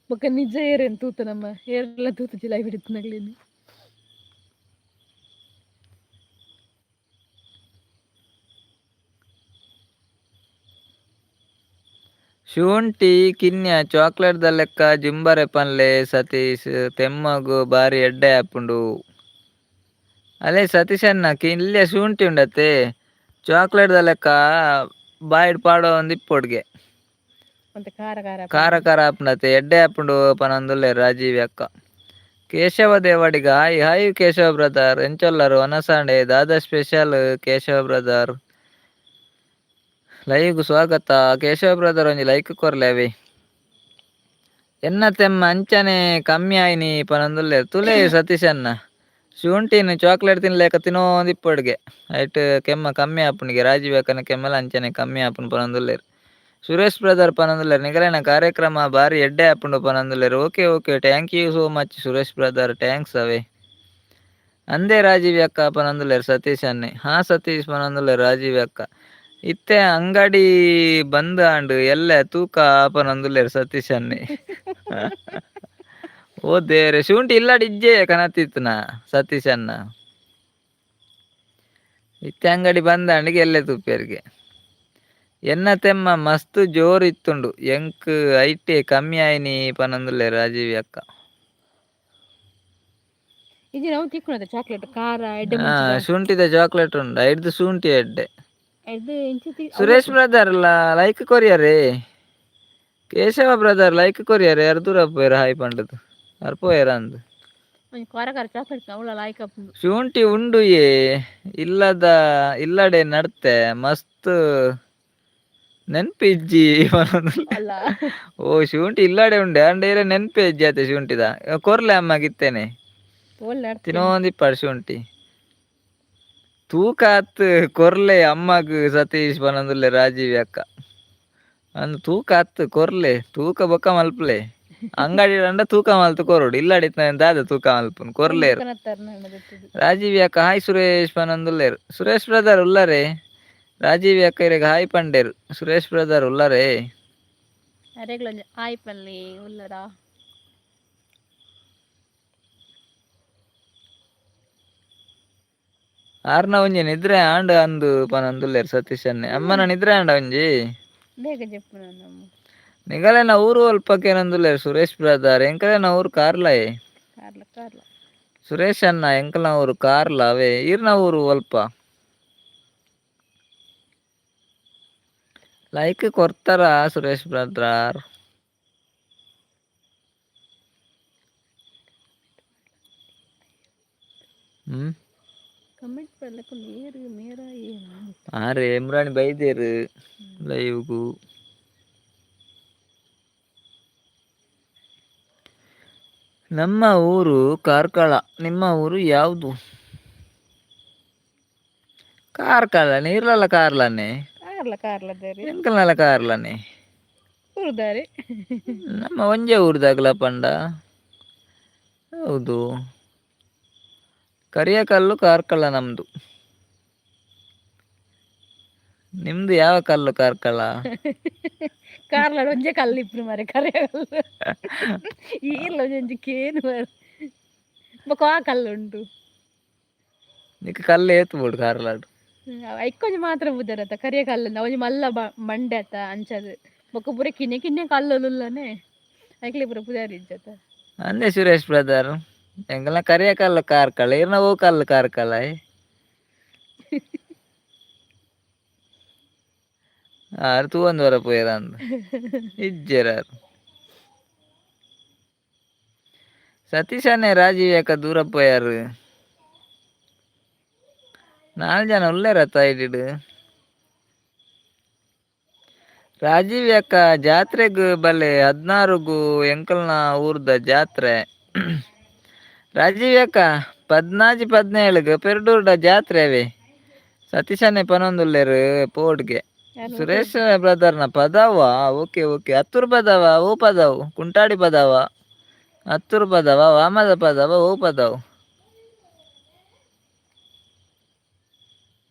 ಬೊಕ್ಕ ನಿಜ ಏರೇನು ತೂತ ನಮ್ಮ ಏರೆಲ್ಲ ತೂತುಜಿ ಲೈವ್ ಹಿಡಿತನಗ್ಲೇನು. ಶುಂಠಿ ಕಿನ್ಯ ಚಾಕ್ಲೇಟ್ ದ ಲೆಕ್ಕ ಜಿಂಬರೆ ಪನ್ಲೆ ಸತೀಶ್, ತೆಮ್ಮಗು ಬಾರಿ ಎಡ್ಡೆ ಆಪುಂಡು. ಅಲೇ ಸತೀಶ್ ಅಣ್ಣ, ಕಿನ್ಯ ಶುಂಠಿ ಉಂಡತೆ, ಚಾಕ್ಲೇಟ್ ದ ಲೆಕ್ಕ ಬಾಯಿಡ್ ಪಾಡೋ ಒಂದು ಇಪ್ಪೊಡ್ಗೆ. ಮತ್ತೆ ಖಾರ ಖಾರ. ಖಾರ ಖಾರ ಆಪುಂಡತೆ, ಎಡ್ಡೆ ಆಪುಂಡು ಪನೊಂದುಲ್ಲೆರ್ ರಾಜೀವ್ ಅಕ್ಕ. Keshava Devadiga, hi hi Keshava brother, ಎಂಚೊಲ್ಲರು? ವನಸಾಂಡೆ ದಾದಾ ಸ್ಪೆಷಲ್? ಕೇಶವ ಬ್ರದರ್, ಲೈವ್ಗ್ ಸ್ವಾಗತ. ಕೇಶವ ಬ್ರದರ್, ಒಂಜಿ ಲೈಕ್ ಕೊರ್ಲೆ ಅವಿ. ಎನ್ನ ತೆಮ್ಮ ಅಂಚನೆ ಕಮ್ಮಿ ಆಯ್ನಿ ಪನೊಂದುಲ್ಲೆರ್. ತುಲೆ ಸತೀಶ್ ಅಣ್ಣ, ಶುಂಠಿನ ಚಾಕ್ಲೇಟ್ ತಿನ್ಲೇಕ ತಿನ್ನೋಂದು ಇಪ್ಪೊಡ್ಗೆ, ಐಟ್ ಕೆಮ್ಮ ಕಮ್ಮಿ ಆಪುಂಡಿಗೆ. ರಾಜೀವ್ ಅಕ್ಕನ ಕೆಮ್ಮಲ ಅಂಚನೆ ಕಮ್ಮಿ ಆಪುಂಡು ಪನೊಂದುಲ್ಲೆರ್. ಸುರೇಶ್ ಬ್ರದರ್ ಪನೊಂದುಲ್ಲೆರ್, ನಿಗಲೆನ ಕಾರ್ಯಕ್ರಮ ಬಾರಿ ಎಡ್ಡೆ ಆಪುಂಡು ಪನೊಂದುಲ್ಲೆರ್. Okay okay, thank you so much Suresh brother, thanks ಅವೇ. ಅಂದೇ ರಾಜೀವ್ ಅಕ್ಕ ಪನೊಂದುಲ್ಲೆರ್ ಸತೀಶ್ ಅಣ್ಣೆ. ಹಾ ಸತೀಶ್ ಪನೊಂದುಲ್ಲೆರ್ ರಾಜೀವ್ ಅಕ್ಕ. ಇತ್ತೆ ಅಂಗಡಿ ಬಂದ್ ಆಂಡ್, ಎಲ್ಲೆ ತೂಕ ಪನೊಂದುಲ್ಲೆರ್ ಸತೀಶ್ ಅಣ್ಣೆ. ಓ ದೇವ್ರೆ, ಶುಂಠಿ ಇಲ್ಲಾಡ್ ಇಜ್ಜೆ ಕನತಿತ್ನ ಸತೀಶ್ ಅಣ್ಣ. ಇತ್ತೆ ಅಂಗಡಿ ಬಂದಾಂಡಿಗೆ ಎಲ್ಲೆ ತೂಪೆರ್ಗೆ. ಎನ್ನ ತೆಮ್ಮ ಮಸ್ತ್ ಜೋರು ಇತ್ತುಂಡು ಎಂಕ್, ಐಟೆ ಕಮ್ಮಿ ಆಯ್ನಿ ಪನೊಂದುಲ್ಲೆರ್ ರಾಜೀವಿ ಅಕ್ಕ. ಇಜ್ಜಿ, ನಾವು ತಿಕ್ಕುನದ ಚಾಕ್ಲೇಟ್ ಖಾರ ಎಡ್ಡೆ. ಹಾ, ಶುಂಠಿದ ಚಾಕ್ಲೇಟ್ ಉಂಡು, ಐಡ್ದು ಶುಂಠಿ ಎಡ್ಡೆ. ಇದು ಇಂಚಿ. Suresh brother, like ಕೊರಿಯರೇ. Keshava brother, like ಕೊರಿಯರೇ. ಅರ್ ದೂರ ಪೋಯರ ಹಾಯ್ ಪಂಡದು ಅರ್ ಪೋಯರ ಅಂದು. ಒಂಜಿ ಖಾರ ಖಾರ ಚಾಕ್ಲೇಟ್ ಅವಳ ಲಾಯ್ಕ್ ಆಪುಂಡು. ಶುಂಠಿ ಉಂಡು ಯೇ ಇಲ್ಲದ ಇಲ್ಲಡೆ ನಡ್ತೆ, ಮಸ್ತ್ ನೆನ್ಪಿಜ್ಜಿ. ಅಲ್ಲ. ಓ, ಶುಂಠಿ ಇಲ್ಲಡೆ ಉಂಡೆ ಅಂಡ ಇರ ನೆನ್ಪೆ ಇಜ್ಜಿ ಆತೆ. ಶುಂಠಿದ ಕೊರ್ಲೆ ಅಮ್ಮಗಿತ್ತೇನೆ. ಒಳ್ಳೆ. ತಿನ್ನೋಂದಿಪ್ಪಾಡು ಶುಂಠಿ. ತೂಕ ಆತ್ ಕೊರ್ಲೆ ಅಮ್ಮಗ್ ಸತೀಶ್ ಪನೊಂದುಲ್ಲೆ ರಾಜೀವ್ ಅಕ್ಕ. ಅಂದ್ ತೂಕ ಆತ್ ಕೊರ್ಲೆ, ತೂಕ ಬೊಕ್ಕ ಮಲ್ಪಲೆ. ಅಂಗಡಿ ಅಂಡ ತೂಕ ಮಲ್ತು ಕೊರೊಡು, ಇಲ್ಲಡೆ ದಾದ ತೂಕ ಮಲ್ಪುನು? ಕೊರ್ಲೇರು. ರಾಜೀವ್ ಅಕ್ಕ ಹಾಯ್ ಸುರೇಶ್ ಪನೊಂದುಲ್ಲೆರ್. ಸುರೇಶ್ ಬ್ರದರ್ ಉಲ್ಲರೆ? ರಾಜೀವ್ ಅಕ್ಕ ಇರೆಗ್ ಹಾಯ್ ಪಂಡೇರು. ಸುರೇಶ್ ಬ್ರದರ್ ಉಲ್ಲರೆ? ಅರೆಗ್ಲೊಂಜಿ ಹಾಯ್ ಪನ್ಲಿ, ಉಲ್ಲರಾ? ಆರ್ನ ಒಂಜಿ ನಿದ್ರೆ ಆಂಡ್ ಅಂದು ಪನೊಂದುಲ್ಲೆರ್ ಸತೀಶ್ ಅಣ್ಣೆ. ಅಮ್ಮನ ನಿದ್ರೆ ಆಂಡ ಒಂಜಿ. ಬೇಗ ಜೆಪ್ಪುನ ನಮ್ಮ. ನಿಗಲೆನ ಊರು ಒಲ್ಪಕೇನೊಂದುಲ್ಲೆರ್ ಸುರೇಶ್ ಬ್ರದರ್. ಎಂಕಲೆನ ಊರು ಕಾರ್ಲಯೇ. ಕಾರ್ಲ ಕಾರ್ಲ. ಸುರೇಶ್ ಅಣ್ಣ, ಎಂಕಲ್ನ ಊರು ಕಾರ್ಲ ಅವೇ. ಈರ್ನ ಊರು ಒಲ್ಪ? ಲೈಕ್ ಕೊರ್ತಾರ ಸುರೇಶ್ ಬ್ರದರ್. ಹ್ಮ್. ಕಮೆಂಟ್ ಮಾಡ್ಲಕ್ಕ ಮೇರು ಮೇರ ಏನು? ಆರೆ ಎಮ್ರಾಣಿ ಬೈದೇರು ಲೈವ್ಗು. ನಮ್ಮ ಊರು ಕಾರ್ಕಳ, ನಿಮ್ಮ ಊರು ಯಾವುದು? ಕಾರ್ಕಳ ನೀರ್ಲಲ್ಲ ಕಾರ್ಲನೆ. ಕಾರ್ಲ ಕಾರ್ಲದಾರಿ. ಎಂಕಲ್ನಲ್ಲ ಕಾರ್ಲನೆ. ಊರುದಾರಿ. ನಮ್ಮ ಒಂಜೆ ಊರ್ದಾಗಲ ಪಂಡ. ಹೌದು, ಕರಿಯ ಕಲ್ಲು ಕಾರ್ಕಳ ನಮ್ದು. ನಿಮ್ದು ಯಾವ ಕಲ್ಲು ಕಾರ್ಕಳ? ಕಾರ್ಲ ಒಂಜೆ ಕಲ್ಲು ಇಪ್ಪು ಮರೆ, ಕರಿಯ ಕಲ್ಲು. ಈರ್ಲ ಒಂಜಿ ಕೇನು ಮರೆ, ಬೊಕ ಆ ಕಲ್ಲು ಉಂಟು. ನಿಕ್ ಕಲ್ಲು ಏತ್ ಬೋಡು ಕಾರ್ಲಾಡ್? ಐಕೊಂಜಿ ಮಾತ್ರ ಬುದರತ ಕರಿಯ ಕಲ್ಲು, ಒಂಜಿ ಮಲ್ಲ ಮಂಡೆ ಅತ್ತ ಅಂಚದು. ಬೊಕ ಪೂರ ಕಿನ್ಯ ಕಿನ್ಯ ಕಲ್ಲುಲ್ಲನೆ, ಐಕ್ಲೆ ಪೂರ ಪುದರ್ ಇಜ್ಜತ. ಅಂದೆ ಸುರೇಶ್ ಬ್ರದರ್, ಎಂಕಲ್ನ ಕರಿಯ ಕಲ್ಲು ಕಾರ್ಕಳ, ಇರ್ನ ಓ ಕಲ್ಲು ಕಾರ್ಕಳ? ಆರು ತೂವೊಂದು ವರ ಪೋಯೆರ್ ಅಂದ್ ಇಜ್ಜೆರ್ ಆರ್. ಸತೀಶನ್ನೇ ರಾಜೀವ್ ಯಾಕ ದೂರ ಪೋಯಾರು? ನಾಲ್ ಜನ ಉಲ್ಲೇರತ್ತ ಐಡಿಡ್. ರಾಜೀವ್ ಯಾಕ ಜಾತ್ರೆಗ್ ಬಲೆ, 16ಗು ಎಂಕಲ್ನ ಊರ್ದ ಜಾತ್ರೆ. ರಾಜೀವ್ ಯಾಕ 14 17ಗ್ ಪೆರ್ಡೂರ್ಡ ಜಾತ್ರೆ ಅವೇ. ಸತೀಶನ್ನೇ ಪನೊಂದುಲ್ಲೇರು ಪೋಡ್ಗೆ. ಸುರೇಶ್ ಬ್ರದರ್ನ ಪದವ. ಓಕೆ ಓಕೆ, ಹತ್ತೂರು ಪದವ, ಓ ಪದವು, ಕುಂಟಾಡಿ ಪದವ, ಹತ್ತೂರು ಪದವ, ವಾಮದ ಪದವ, ಓ ಪದವು.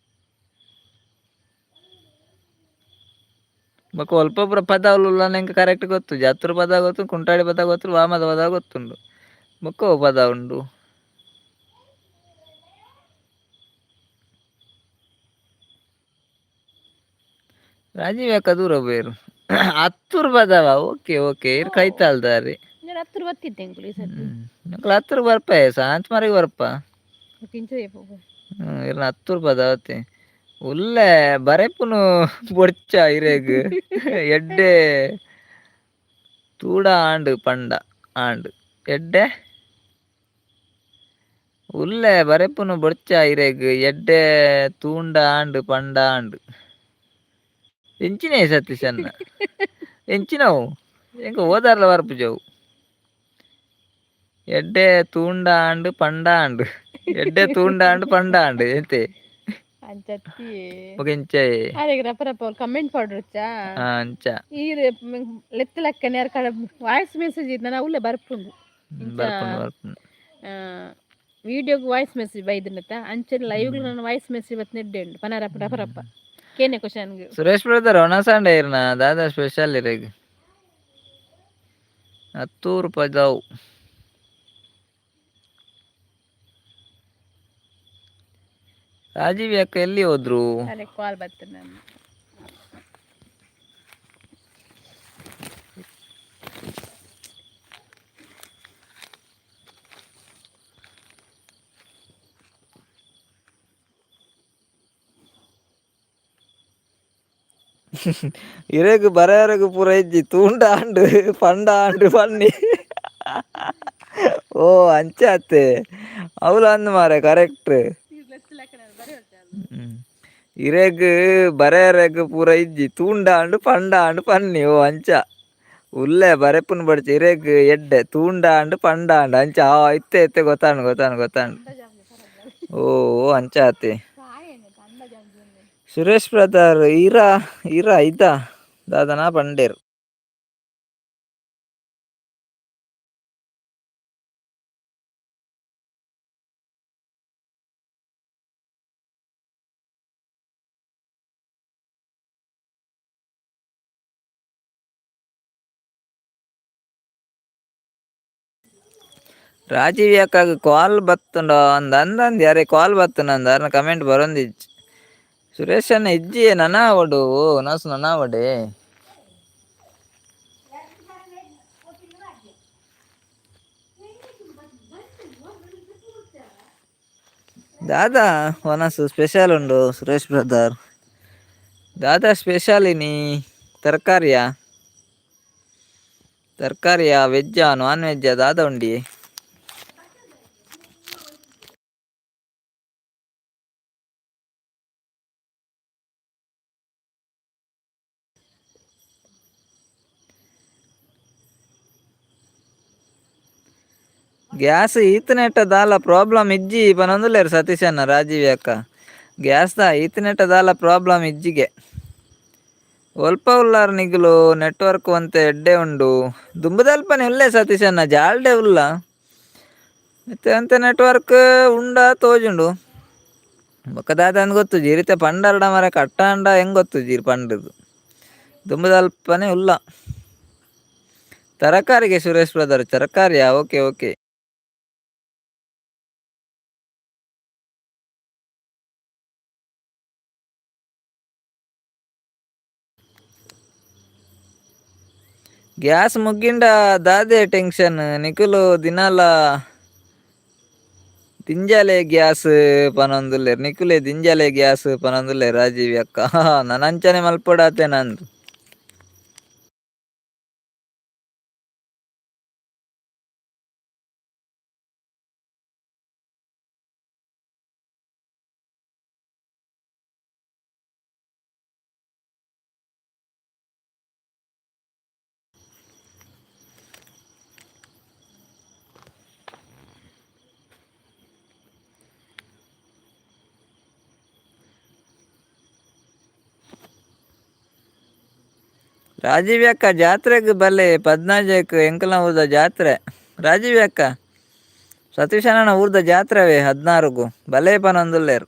ಬೊಕ ಒಲ್ಪ ಪೂರ ಪದವುಲು ಎಂಕ್ ಕರೆಕ್ಟ್ ಗೊತ್ತುಜಿ. ಹತ್ತೂರು ಪದ ಗೊತ್ತು, ಕುಂಟಾಡಿ ಪದ ಗೊತ್ತು, ವಾಮದ ಪದ ಗೊತ್ತುಂಡು. ಬೊಕ್ಕ ಓ ಪದ ಉಂಡು? ರಾಜೀವ್ ಯಾಕ ದೂರ ಪೋಯೆರು? ಹತ್ತೂರು ಪದವ, ಓಕೆ ಓಕೆ, ಇರ್ ಕೈತಾಲ್ದಾರಿ. ಹತ್ತೂರು ಬತ್ತಿತ್ತೆ ಎಂಕುಲು ಈ ಸರ್ತಿ. ಎಂಕುಲು ಹತ್ತೂರು ಬರ್ಪ, ಸಾಂತ್ ಮರಿಗೆ ಬರ್ಪ. ಇಂಚ. ಇರ್ನ ಹತ್ತೂರು ಪದ ಅವತ್ತೆ ಉಲ್ಲೆ ಬರೆಪುನು ಬೊಡ್ಚ ಇರೆಗ್ ಎಡ್ಡೆ ತೂಡ ಆಂಡ್ ಪಂಡ ಆಂಡ್ ಎಡ್ಡೆ ಉಲ್ಲೆ ಬರೆಪುನು ಬೊಡ್ಚ ಇರೆಗ್ ಎಡ್ಡೆ ತೂಂಡ ಆಂಡ್ ಪಂಡ ಆಂಡ್. ಎಂಚಿನೆ ಸತೀಶನ್ನ ಎಂಚಿನವು? ಎಂಕ್ ಓದಾರ್ಲ ಬರ್ಪುಜವು. ಎಡ್ಡೆ ತೂಂಡ ಆಂಡ್ ಪಂಡ ಆಂಡ್, ಎಡ್ಡೆ ತೂಂಡ ಆಂಡ್ ಪಂಡ ಆಂಡ್ ಎಂತೆ? ಅಂಚತ್ತಿ. ಬೊಕ ಎಂಚ? ಅರೆಗ್ ರಪ ರಪ ಕಮೆಂಟ್ ಪಾಡ್ರುಚ್ಚಾ. ಅಂಚ. ಈರ್ ಲೆತ್ತ ಲೆಕ್ಕನೆ ಯಾರ್ ಕಡ ವಾಯ್ಸ್ ಮೆಸೇಜ್ ಇತ್ತು ನಾನು ಅವಲೇ ಬರ್ಪುಂಡು. ಬರ್ಪುಂಡು ಬರ್ಪುಂಡು. ವಿಡಿಯೋಗ್ ವಾಯ್ಸ್ ಮೆಸೇಜ್ ಬೈದಿನತ ಅಂಚನೆ ಲೈವ್ ನನ್ನ ವಾಯ್ಸ್ ಮೆಸೇಜ್ ಬತ್ ನೆಡ್ಡೆ ಉಂಡು ಪನ ರಪ ರಪ ರಪ ಕೇನೆ ಕ್ವಶನ್ಗ್. ಸುರೇಶ್ ಬ್ರದರ್, ಒಣಸಾಂಡೆ ಇರ್ನ ದಾದಾ ಸ್ಪೆಷಲ್ ಇರೆಗ್ ಹತ್ತೂರು ಪದವು? ರಾಜೀವ್ ಯಾಕ ಎಲ್ಲಿ ಹೋದ್ರು? ಅರೆ ಕಾಲ್ ಬರ್ತದೆ ನಾನು. ಇರೆಗ್ ಬರೆಯರೆಗ್ ಪೂರ ಇಜ್ಜಿ, ತೂಂಡ ಆಂಡ್ ಪಂಡ ಆಂಡ್ ಪನ್ನಿ. ಓ ಅಂಚ ಅತ್ತೆ, ಅವ್ಲು ಅಂದ್ ಮಾರೆ ಕರೆಕ್ಟ್. ಇರೆಗ್ ಬರೆಯರೆಗ್ ಪೂರ ಇಜ್ಜಿ, ತೂಂಡ ಆಂಡ್ ಪಂಡ ಆಂಡ್ ಪನ್ನಿ. ಓ ಅಂಚ ಉಲ್ಲೆ ಬರೆಪುನ್ ಬಡ್ಚಿ ಇರೆಗ್ ಎಡ್ಡೆ ತೂಂಡ ಆಂಡ್ ಪಂಡ ಆಂಡ್ ಅಂಚ. ಆ ಇತ್ತೆ ಇತ್ತೆ ಗೊತ್ತಾಂಡ್ ಗೊತ್ತಾಂಡ್ ಗೊತ್ತಾಂಡ್. ಓ ಓ ಅಂಚ ಆತೆ. ಸುರೇಶ್ ಬ್ರದರ್, ಇರಾ ಇರಾ ಇದ್ದ ದಾದನಾ ಪಂಡೇರ್. ರಾಜೀವ್ ಯಾಕಾಗ ಕಾಲ್ ಬತ್ತುಂಡ ಅಂದ ಅಂದಂದು ಯಾರೇ ಕಾಲ್ ಬತ್ತುಂಡ ಅಂದ ಅರ್ನ ಕಮೆಂಟ್ ಬರೊಂದಿಜ್ಜಿ. ಸುರೇಶ್ ಅಣ್ಣ ಇಜ್ಜಿ ನನ ಅವಡು ನಸು ನನ ಅವಡೆ. ದಾದಾ ವನಸು ಸ್ಪೆಷಲ್ ಉಂಡು ಸುರೇಶ್ ಬ್ರದರ್? ದಾದಾ ಸ್ಪೆಷಲ್ ಇನಿ ತರಕಾರಿಯಾ? ತರಕಾರಿಯಾ, ವೆಜ್ಜಾ, ನಾನ್ ವೆಜ್ಜಾ ದಾದ ಉಂಡಿ? ಗ್ಯಾಸ್ ಈತನೆಟ್ಟ ದಾಲ ಪ್ರಾಬ್ಲಮ್ ಇಜ್ಜಿ ಪನೊಂದುಲ್ಲೆರ್ ಸತೀಶಣ್ಣ ರಾಜೀವ್ ಅಕ್ಕ. ಗ್ಯಾಸ್ the ಈತನೆಟ್ಟ ದಾಲ ಪ್ರಾಬ್ಲಮ್ ಇಜ್ಜಿಗೆ. ಒಲ್ಪ ಉಲ್ಲಾರ್ ನಿಗುಲು? ನೆಟ್ವರ್ಕ್ ಒಂತೆ ಎಡ್ಡೆ ಉಂಡು. ದುಂಬುದಲ್ಪನೆ ಉಲ್ಲೆ ಸತೀಶಣ್ಣ, ಜಾಲ್ಡೆ ಉಲ್ಲ. ಇತ್ತೆ ಅಂತೆ ನೆಟ್ವರ್ಕ್ ಉಂಡಾ ತೋಜುಂಡು. ಬೊಕ್ಕ ದಾದ ಗೊತ್ತುಜಿ ಈ ರೀತಿ ಪಂಡರ್ಡ ಮರ ಕಟ್ಟಾಂಡ ಹೆಂಗ್ ಗೊತ್ತುಜಿ ಪಂಡುದು. ದುಂಬುದಲ್ಪನೆ ಉಲ್ಲ. ತರಕಾರಿಗೆ ಸುರೇಶ್ ಬ್ರದರ್ ತರಕಾರಿಯಾ? Okay okay. Gas ಮುಗ್ಗಿಂಡ ದಾದೆ ಟೆನ್ಷನ್ ನಿಕುಲು ದಿನಾಲ ದಿಂಜಾಲೆ ಗ್ಯಾಸ್ ಪನೊಂದುಲ್ಲೆರ್. ನಿಕುಲೆ ದಿಂಜಾಲೆ ಗ್ಯಾಸ್ ಪನೊಂದುಲ್ಲೆರ್ ರಾಜೀವ್ ಅಕ್ಕ. ನನಂಚನೆ ಮಲ್ಪೊಡಾತೆ ನಂದು. ರಾಜೀವ್ ಅಕ್ಕ ಜಾತ್ರೆಗ್ ಬಲ್ಲೆ ಪದ್ನಾಜೆಕ್ ಎಂಕಲ್ನ ಊರ್ದ ಜಾತ್ರೆ. ರಾಜೀವ್ ಅಕ್ಕ ಸತೀಶಣ್ಣನ ಊರ್ದ ಜಾತ್ರೆವೇ 16ಗು ಬಲೆ ಪನೊಂದುಲ್ಲೆರ್.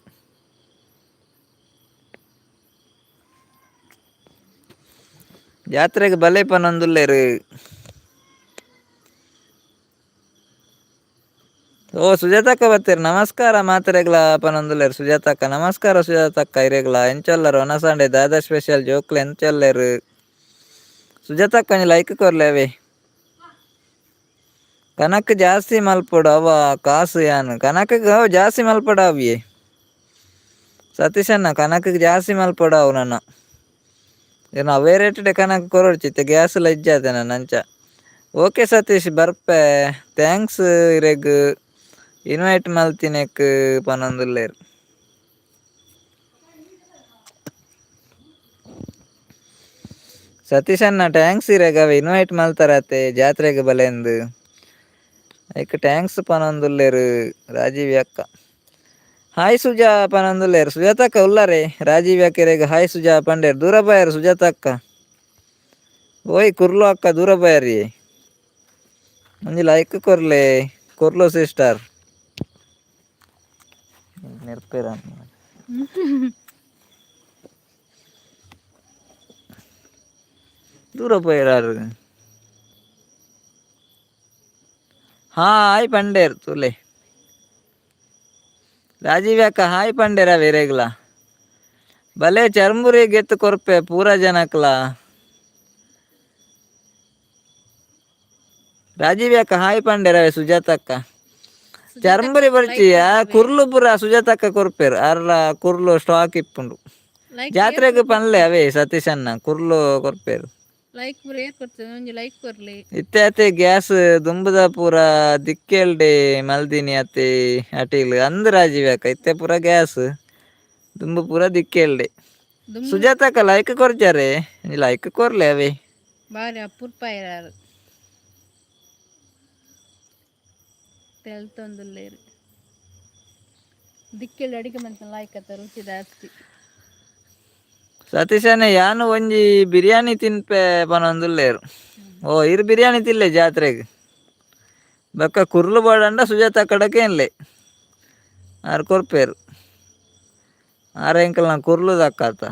ಜಾತ್ರೆಗ್ ಬಲೆ ಪನೊಂದುಲ್ಲೆರ್. ಓ ಸುಜಾತಕ್ಕ ಬತ್ತೆರ್, ನಮಸ್ಕಾರ ಮಾತೆರೆಗ್ಲ ಪನೊಂದುಲ್ಲೆರ್ ಸುಜಾತಕ್ಕ. ನಮಸ್ಕಾರ ಸುಜಾತಕ್ಕ ಇರೆಗ್ಲ. ಎಂಚೊಲ್ಲರ್ ಒನಸಾಂಡೆ ದಾದಾ ಸ್ಪೆಷಲ್ ಜೋಕ್ಲು ಎಂಚೊಲ್ಲೆರ್? ಸುಜಾತಕ್ಕ ಒಂಜಿ ಲೈಕ್ ಕೊರ್ಲೆ ಅವೇ. ಕನಕ್ ಜಾಸ್ತಿ ಮಲ್ಪೊಡು ಅವ ಕಾಸು ಯಾನ್ ಕನಕ್ ಜಾಸ್ತಿ ಮಲ್ಪೊಡು ಅವಿಯೇ ಸತೀಶಣ್ಣ, ಕನಕ್ ಜಾಸ್ತಿ ಮಲ್ಪೊಡು ಅವು ನನ್ನ. ಏನು ಅವೇ ರೇಟ್ ಕನಕ್ ಕೊರೊಡ್ಚಿತ್ತೆ, ಗ್ಯಾಸ್ ಎಲ್ಲ ಇಜ್ಜಾತೆ ನನ್ನ ಅಂಚ. ಓಕೆ ಸತೀಶ್ ಬರ್ಪೆ, thanks ಇರೆಗ್ ಇನ್ವೈಟ್ ಮಲ್ತಿನೆಕ್ ಪನೊಂದುಲ್ಲೆರ್. ಸತೀಶಣ್ಣ thanks ಇರೆಗ್ ಅವೆ ಇನ್ವೈಟ್ ಮಲ್ತಾರತೆ ಜಾತ್ರೆಗ್ ಬಲೆಂದು. ಐಕ್ thanks ಪನೊಂದುಲ್ಲೆರ್ ರಾಜೀವ್ ಅಕ್ಕ. ಹಾಯ್ ಸುಜಾ ಪನೊಂದುಲ್ಲೆರ್. ಸುಜಾತಕ್ಕ ಉಲ್ಲಾರೆ? ರಾಜೀವ್ ಅಕ್ಕ ಇರೆಗ್ ಹಾಯ್ ಸುಜಾ ಪಂಡೆರ್. ದೂರ ಬಾಯರ್ ಸುಜಾತಕ್ಕ. ಓಯ್ ಕುರ್ಲು ಅಕ್ಕ ದೂರ ಬಾಯರಿ. ಒಂಜಿ ಲೈಕ್ ಕೊರ್ಲೆ ಕುರ್ಲು ಸಿಸ್ಟರ್. ನೆರ್ಪೇರ ದೂರ ಪೋಯೆರಾರು. ಹಾಯ್ ಪಂಡೇರ್ ತೂಲೆ. ರಾಜೀವ್ ಅಕ್ಕ ಹಾಯ್ ಪಂಡೇರ ವೇರೆಗ್ಲ. ಬಲೆ ಚರ್ಮುರಿ ಗೆತ್ತು ಕೊರ್ಪೆ ಪೂರ ಜನಕ್ಲ. ರಾಜೀವ್ ಅಕ್ಕ ಹಾಯ್ ಪಂಡೇರ ಸುಜಾತಕ್ಕ. ಚರ್ಮುರಿ ಬರ್ಚಿ ಕುರ್ಲು ಪೂರ ಸುಜಾತಕ್ಕ ಕೊರ್ಪೇರು. ಅರ್ಲ ಕುರ್ಲು ಸ್ಟಾಕ್ ಇಪ್ಪುಂಡು. ಜಾತ್ರೆಗ್ ಪನ್ಲೆ ಅವೇ ಸತೀಶಣ್ಣ ಕುರ್ಲು ಕೊರ್ಪೇರು. ಲೈಕ್ ಪೂರ ಏರ್ ಕೊರ್ತದೆ? ಒಂಜಿ ಲೈಕ್ ಕೊರ್ಲಿ. ಇತ್ತೆ ಅತೆ ಗ್ಯಾಸ್ ದುಂಬುದ ಪೂರ ದಿಕ್ಕೆಲ್ಡೆ ಮಲ್ದಿನಿ ಅತೆ ಅಟಿಲ್ ಅಂದ್ ರಾಜೀವ್ ಅಕ್ಕ. ಇತ್ತೆ ಪೂರ ಗ್ಯಾಸ್ ದುಂಬು ಪೂರ ದಿಕ್ಕೆಲ್ಡೆ. ಸುಜಾತಕ್ಕ ಲೈಕ್ ಕೊರ್ಜಾರೆ, ಲೈಕ್ ಕೊರ್ಲೆ ಅವೇ. ಬಾರಿ ಅಪೂರ್ಪ ಇರಾರು ತೆಲ್ತೊಂದುಲ್ಲೆರ್. ದಿಕ್ಕೆಲ್ ಅಡಿಗೆ ಮಂತ ಲಾಯ್ಕ್ ಅತ್ತ ರುಚಿ ಜಾಸ್ತಿ. ಸತೀಶಣ್ಣ ಯಾನು ಒಂಜಿ ಬಿರಿಯಾನಿ ತಿನ್ಪೆ ಪನೊಂದುಲ್ಲೆರ್. ಓ ಇರ್ ಬಿರಿಯಾನಿ ತಿನ್ಲೆ ಜಾತ್ರೆಗ್. ಬೊಕ್ಕ ಕುರ್ಲು ಬೋಡಂಡ ಸುಜಾತ ಕಡಕೆ ಏನ್ಲೆ ಆರ್ ಕೊರ್ಪೇರು. ಆರ್ ಎಂಕಲ್ನ ಕುರ್ಲು ದಕ್ಕಾತ.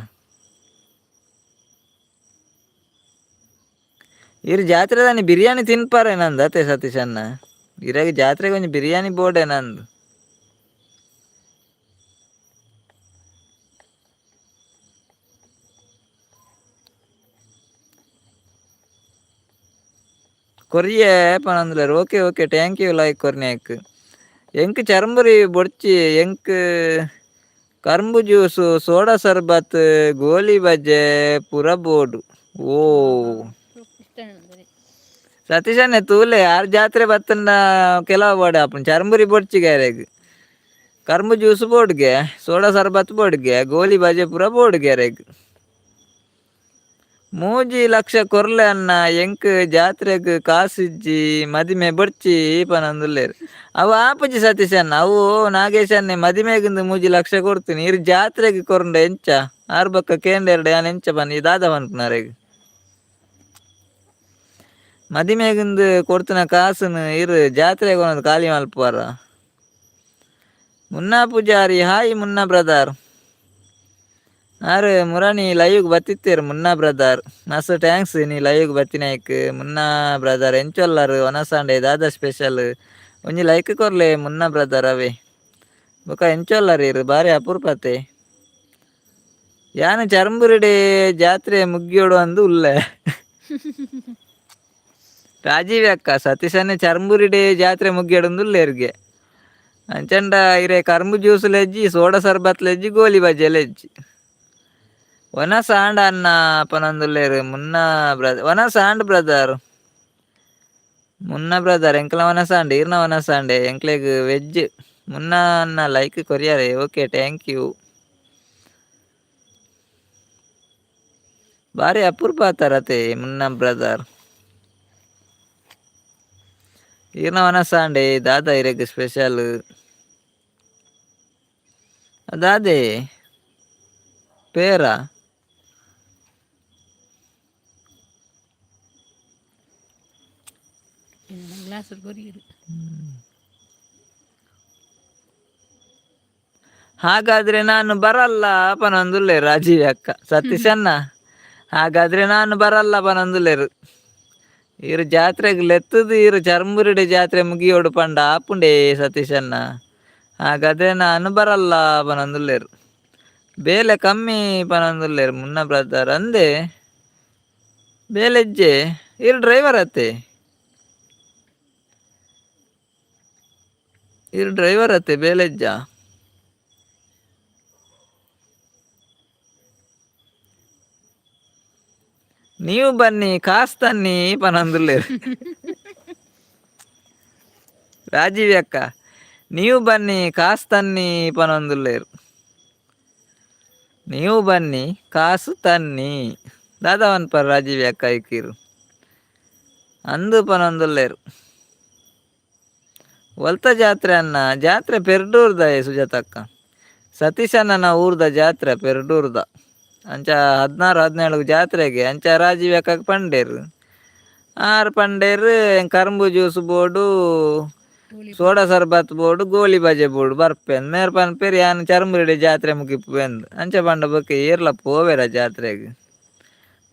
ಇರ್ ಜಾತ್ರೆದಾನಿ ಬಿರಿಯಾನಿ ತಿನ್ಪಾರೆ ನಂದು ಅತೆ ಸತೀಶಣ್ಣ. ಇರಾಗ ಜಾತ್ರೆಗೆ ಒಂಜಿ ಬಿರಿಯಾನಿ ಬೋಡೆ ನಂದು. ಕೊರಿಯೆ ಪನೊಂದುಲ್ಲೆರ್. Okay okay thank you like ಕೊರ್ನೆಕ್. ಎಂಕ್ ಚರ್ಮುರಿ ಬೊಡ್ಚಿ, ಎಂಕ್ ಕರ್ಂಬು ಜ್ಯೂಸು, ಸೋಡಾ ಸರ್ಬತ್, ಗೋಲಿ ಬಜೆ ಪುರ ಬೋರ್ಡು. ಓ ಸತೀಶನ್ನೇ ತೂಲೆ ಆರ್ ಜಾತ್ರೆ ಬತ್ತಂಡ ಕೆಲವು ಬೋಡೆ ಆಪುಂಡು. ಚರ್ಮುರಿ ಬೊಡ್ಚಿಗೆ ಕರ್ಂಬು ಜ್ಯೂಸ್ ಬೋರ್ಡ್ಗೆ, ಸೋಡಾ ಸರ್ಬತ್ ಬೋರ್ಡ್ಗೆ, ಗೋಲಿ ಬಜೆ ಪೂರ ಬೋರ್ಡ್ಗೆ ಅರೆಗ್. 3 ಲಕ್ಷ ಕೊರ್ಲೆ ಅನ್ನ, ಎಂಕ್ ಜಾತ್ರೆಗ್ ಕಾಸಿಜ್ಜಿ, ಮದಿಮೆ ಬೊಡ್ಚಿ ಪನೊಂದುಲ್ಲೆರ್. ಅವು ಆಪುಜಿ ಸತೀಶಣ್ಣ. ಅವು ನಾಗೇಶನ್ನೆ ಮದಿಮೆಗಿಂದು 3 ಲಕ್ಷ ಕೊಡ್ತೀನಿ, ಇರ್ ಜಾತ್ರೆಗ್ ಕೊರಂಡ ಎಂಚ? ಆರ್ ಬೊಕ್ಕ ಕೇಂಡೆರ್ಡ ಯಾನ್ ಎಂಚ ಪನ್ ದಾದ ಪನ್ಪುನ ಅರೆಗ್? ಮದಿಮೆಗಿಂದು ಕೊಡ್ತಿನ ಕಾಸುನು ಇರ್ ಜಾತ್ರೆಗ್ ಕೊನೊದು ಖಾಲಿ ಮಲ್ಪುವರ? ಮುನ್ನಾ ಪೂಜಾರಿ, ಹಾಯ್ ಮುನ್ನಾ ಬ್ರದರ್. ಆರ್ ಮುರಾನಿ ಲೈವ್ಗೆ ಬತ್ತಿತ್ತೇರು ಮುನ್ನಾ ಬ್ರದರ್. ಮಸ್ತ್ thanks ನೀ ಲೈವ್ಗೆ ಬತ್ತಿನಾಯ್ಕ್. ಮುನ್ನಾ ಬ್ರದರ್ ಎಂಚೊಲ್ಲರು? ಒನಸಾಂಡೆ ದಾದ ಸ್ಪೆಷಲ್? ಒಂಜಿ ಲೈಕ್ ಕೊರ್ಲೆ ಮುನ್ನಾ ಬ್ರದರ್. ಅವೇ ಬೊಕ ಎಂಚೊಲ್ಲರು ಇರು? ಬಾರಿ ಅಪರೂಪತೆ. ಯಾನ್ ಚರ್ಂಬುರಿಡೆ ಜಾತ್ರೆ ಮುಗಿಯೋಡು ಅಂದು ಉಲ್ಲೆ. ರಾಜೀವ್ ಅಕ್ಕ, ಸತೀಶನ್ನೇ ಚರ್ಂಬುರಿಡೆ ಜಾತ್ರೆ ಮುಗಿಯೋಡು ಉಲ್ಲೇರ್ಗೆ. ಅಂಚಂಡ ಇರೆ ಕರ್ಂಬು ಜ್ಯೂಸ್ ಲೆಜ್ಜಿ, ಸೋಡಾ ಸರ್ಬತ್ ಲೆಜ್ಜಿ, ಗೋಲಿ ಬಜೆ ಲೆಜ್ಜಿ. ಒನಸ್ ಆಂಡ ಅನ್ನ ಪನೊಂದುಲ್ಲೆರ್ ಮುನ್ನಾ ಬ್ರದರ್. ಒನಸ್ ಆಂಡ್ ಬ್ರದರ್, ಮುನ್ನ ಬ್ರದರ್. ಎಂಕ್ಲ ಒನಸ್ ಆಂಡ್, ಈರ್ನ ಒನಸ್ ಆಂಡೆ? ಎಂಕ್ಲೆಗ್ ವೆಜ್. ಮುನ್ನಾ ಅನ್ನ ಲೈಕ್ ಕೊರಿಯಾರೆ, ಓಕೆ, thank you. ಬಾರಿ ಅಪರೂಪ ಆತಾರತೆ ಮುನ್ನಾ ಬ್ರದರ್. ಈರ್ನ ಒನಸ್ ಆಂಡೆ? ದಾದಾ ಇರೆಗ್ ಸ್ಪೆಷಲ್? ದಾದೆ ಪೇರಾ? ಗ್ಲಾಸ್ ಕೊರಿಯರು. ಹಾಗಾದ್ರೆ ನಾನು ಬರಲ್ಲ ಪನೊಂದುಲ್ಲೆ ರಾಜೀವ್ ಅಕ್ಕ. ಸತೀಶಣ್ಣ, ಹಾಗಾದ್ರೆ ನಾನು ಬರಲ್ಲ ಪನೊಂದುಲ್ಲೆರು. ಇರು ಜಾತ್ರೆಗ್ ಲೆತ್ತದು ಇರು ಚರ್ಮುರಿಡೆ ಜಾತ್ರೆ ಮುಗಿಯೋಡು ಪಂಡ ಆಪುಂಡೇ ಸತೀಶಣ್ಣ? ಹಾಗಾದ್ರೆ ನಾನು ಬರಲ್ಲ ಪನೊಂದುಲ್ಲೆರು. ಬೇಲೆ ಕಮ್ಮಿ ಪನೊಂದುಲ್ಲೆರು ಮುನ್ನ ಬ್ರದರ್. ಅಂದೆ ಬೇಲೆಜ್ಜೆ, ಇರು ಡ್ರೈವರ್ ಅತ್ತೆ? ಇರು ಡ್ರೈವರ್ ಅತ್ತೆ, ಬೇಲೆಜ್ಜ? ನೀವು ಬನ್ನಿ, ಕಾಸು ತನ್ನಿ ಪನೊಂದುಲ್ಲೆರು ರಾಜೀವ್ ಅಕ್ಕ. ನೀವು ಬನ್ನಿ, ಕಾಸು ತನ್ನಿ ಪನೊಂದುಲ್ಲೆರು. ನೀವು ಬನ್ನಿ, ಕಾಸು ತನ್ನಿ. ದಾದಾ ಪನ್ಪರ್ ರಾಜೀವ್ ಅಕ್ಕ ಇಕ್ಕಿರು? ಅಂದು ಪನೊಂದುಲ್ಲೆರು. ಒಲ್ತ ಜಾತ್ರೆ ಅನ್ನ? ಜಾತ್ರೆ ಪೆರ್ಡೂರ್ದ ಸುಜಾತಕ್ಕ. ಸತೀಶಣ್ಣನ ಊರ್ದ ಜಾತ್ರೆ ಪೆರ್ಡೂರ್ದ. ಅಂಚ 16 17 ಜಾತ್ರೆಗೆ. ಅಂಚ ರಾಜೀವ್ ಅಕ್ಕಗ್ ಪಂಡೇರು. ಆರ್ ಪಂಡೇರು, ಕರ್ಂಬು ಜ್ಯೂಸ್ ಬೋಡು, ಸೋಡಾ ಸರ್ಬತ್ ಬೋಡು, ಗೋಲಿ ಬಜೆ ಬೋಡು, ಬರ್ಪೆಂದ್. ಮೇರ್ ಪನ್ಪೇರು ಯಾನ್ ಚರ್ಮುರಿಡೆ ಜಾತ್ರೆ ಮುಗಿಪುವೆಂದ್. ಅಂಚ ಪಂಡ ಬೊಕ್ಕ ಏರ್ಲ ಪೋವೆರ ಜಾತ್ರೆಗ್?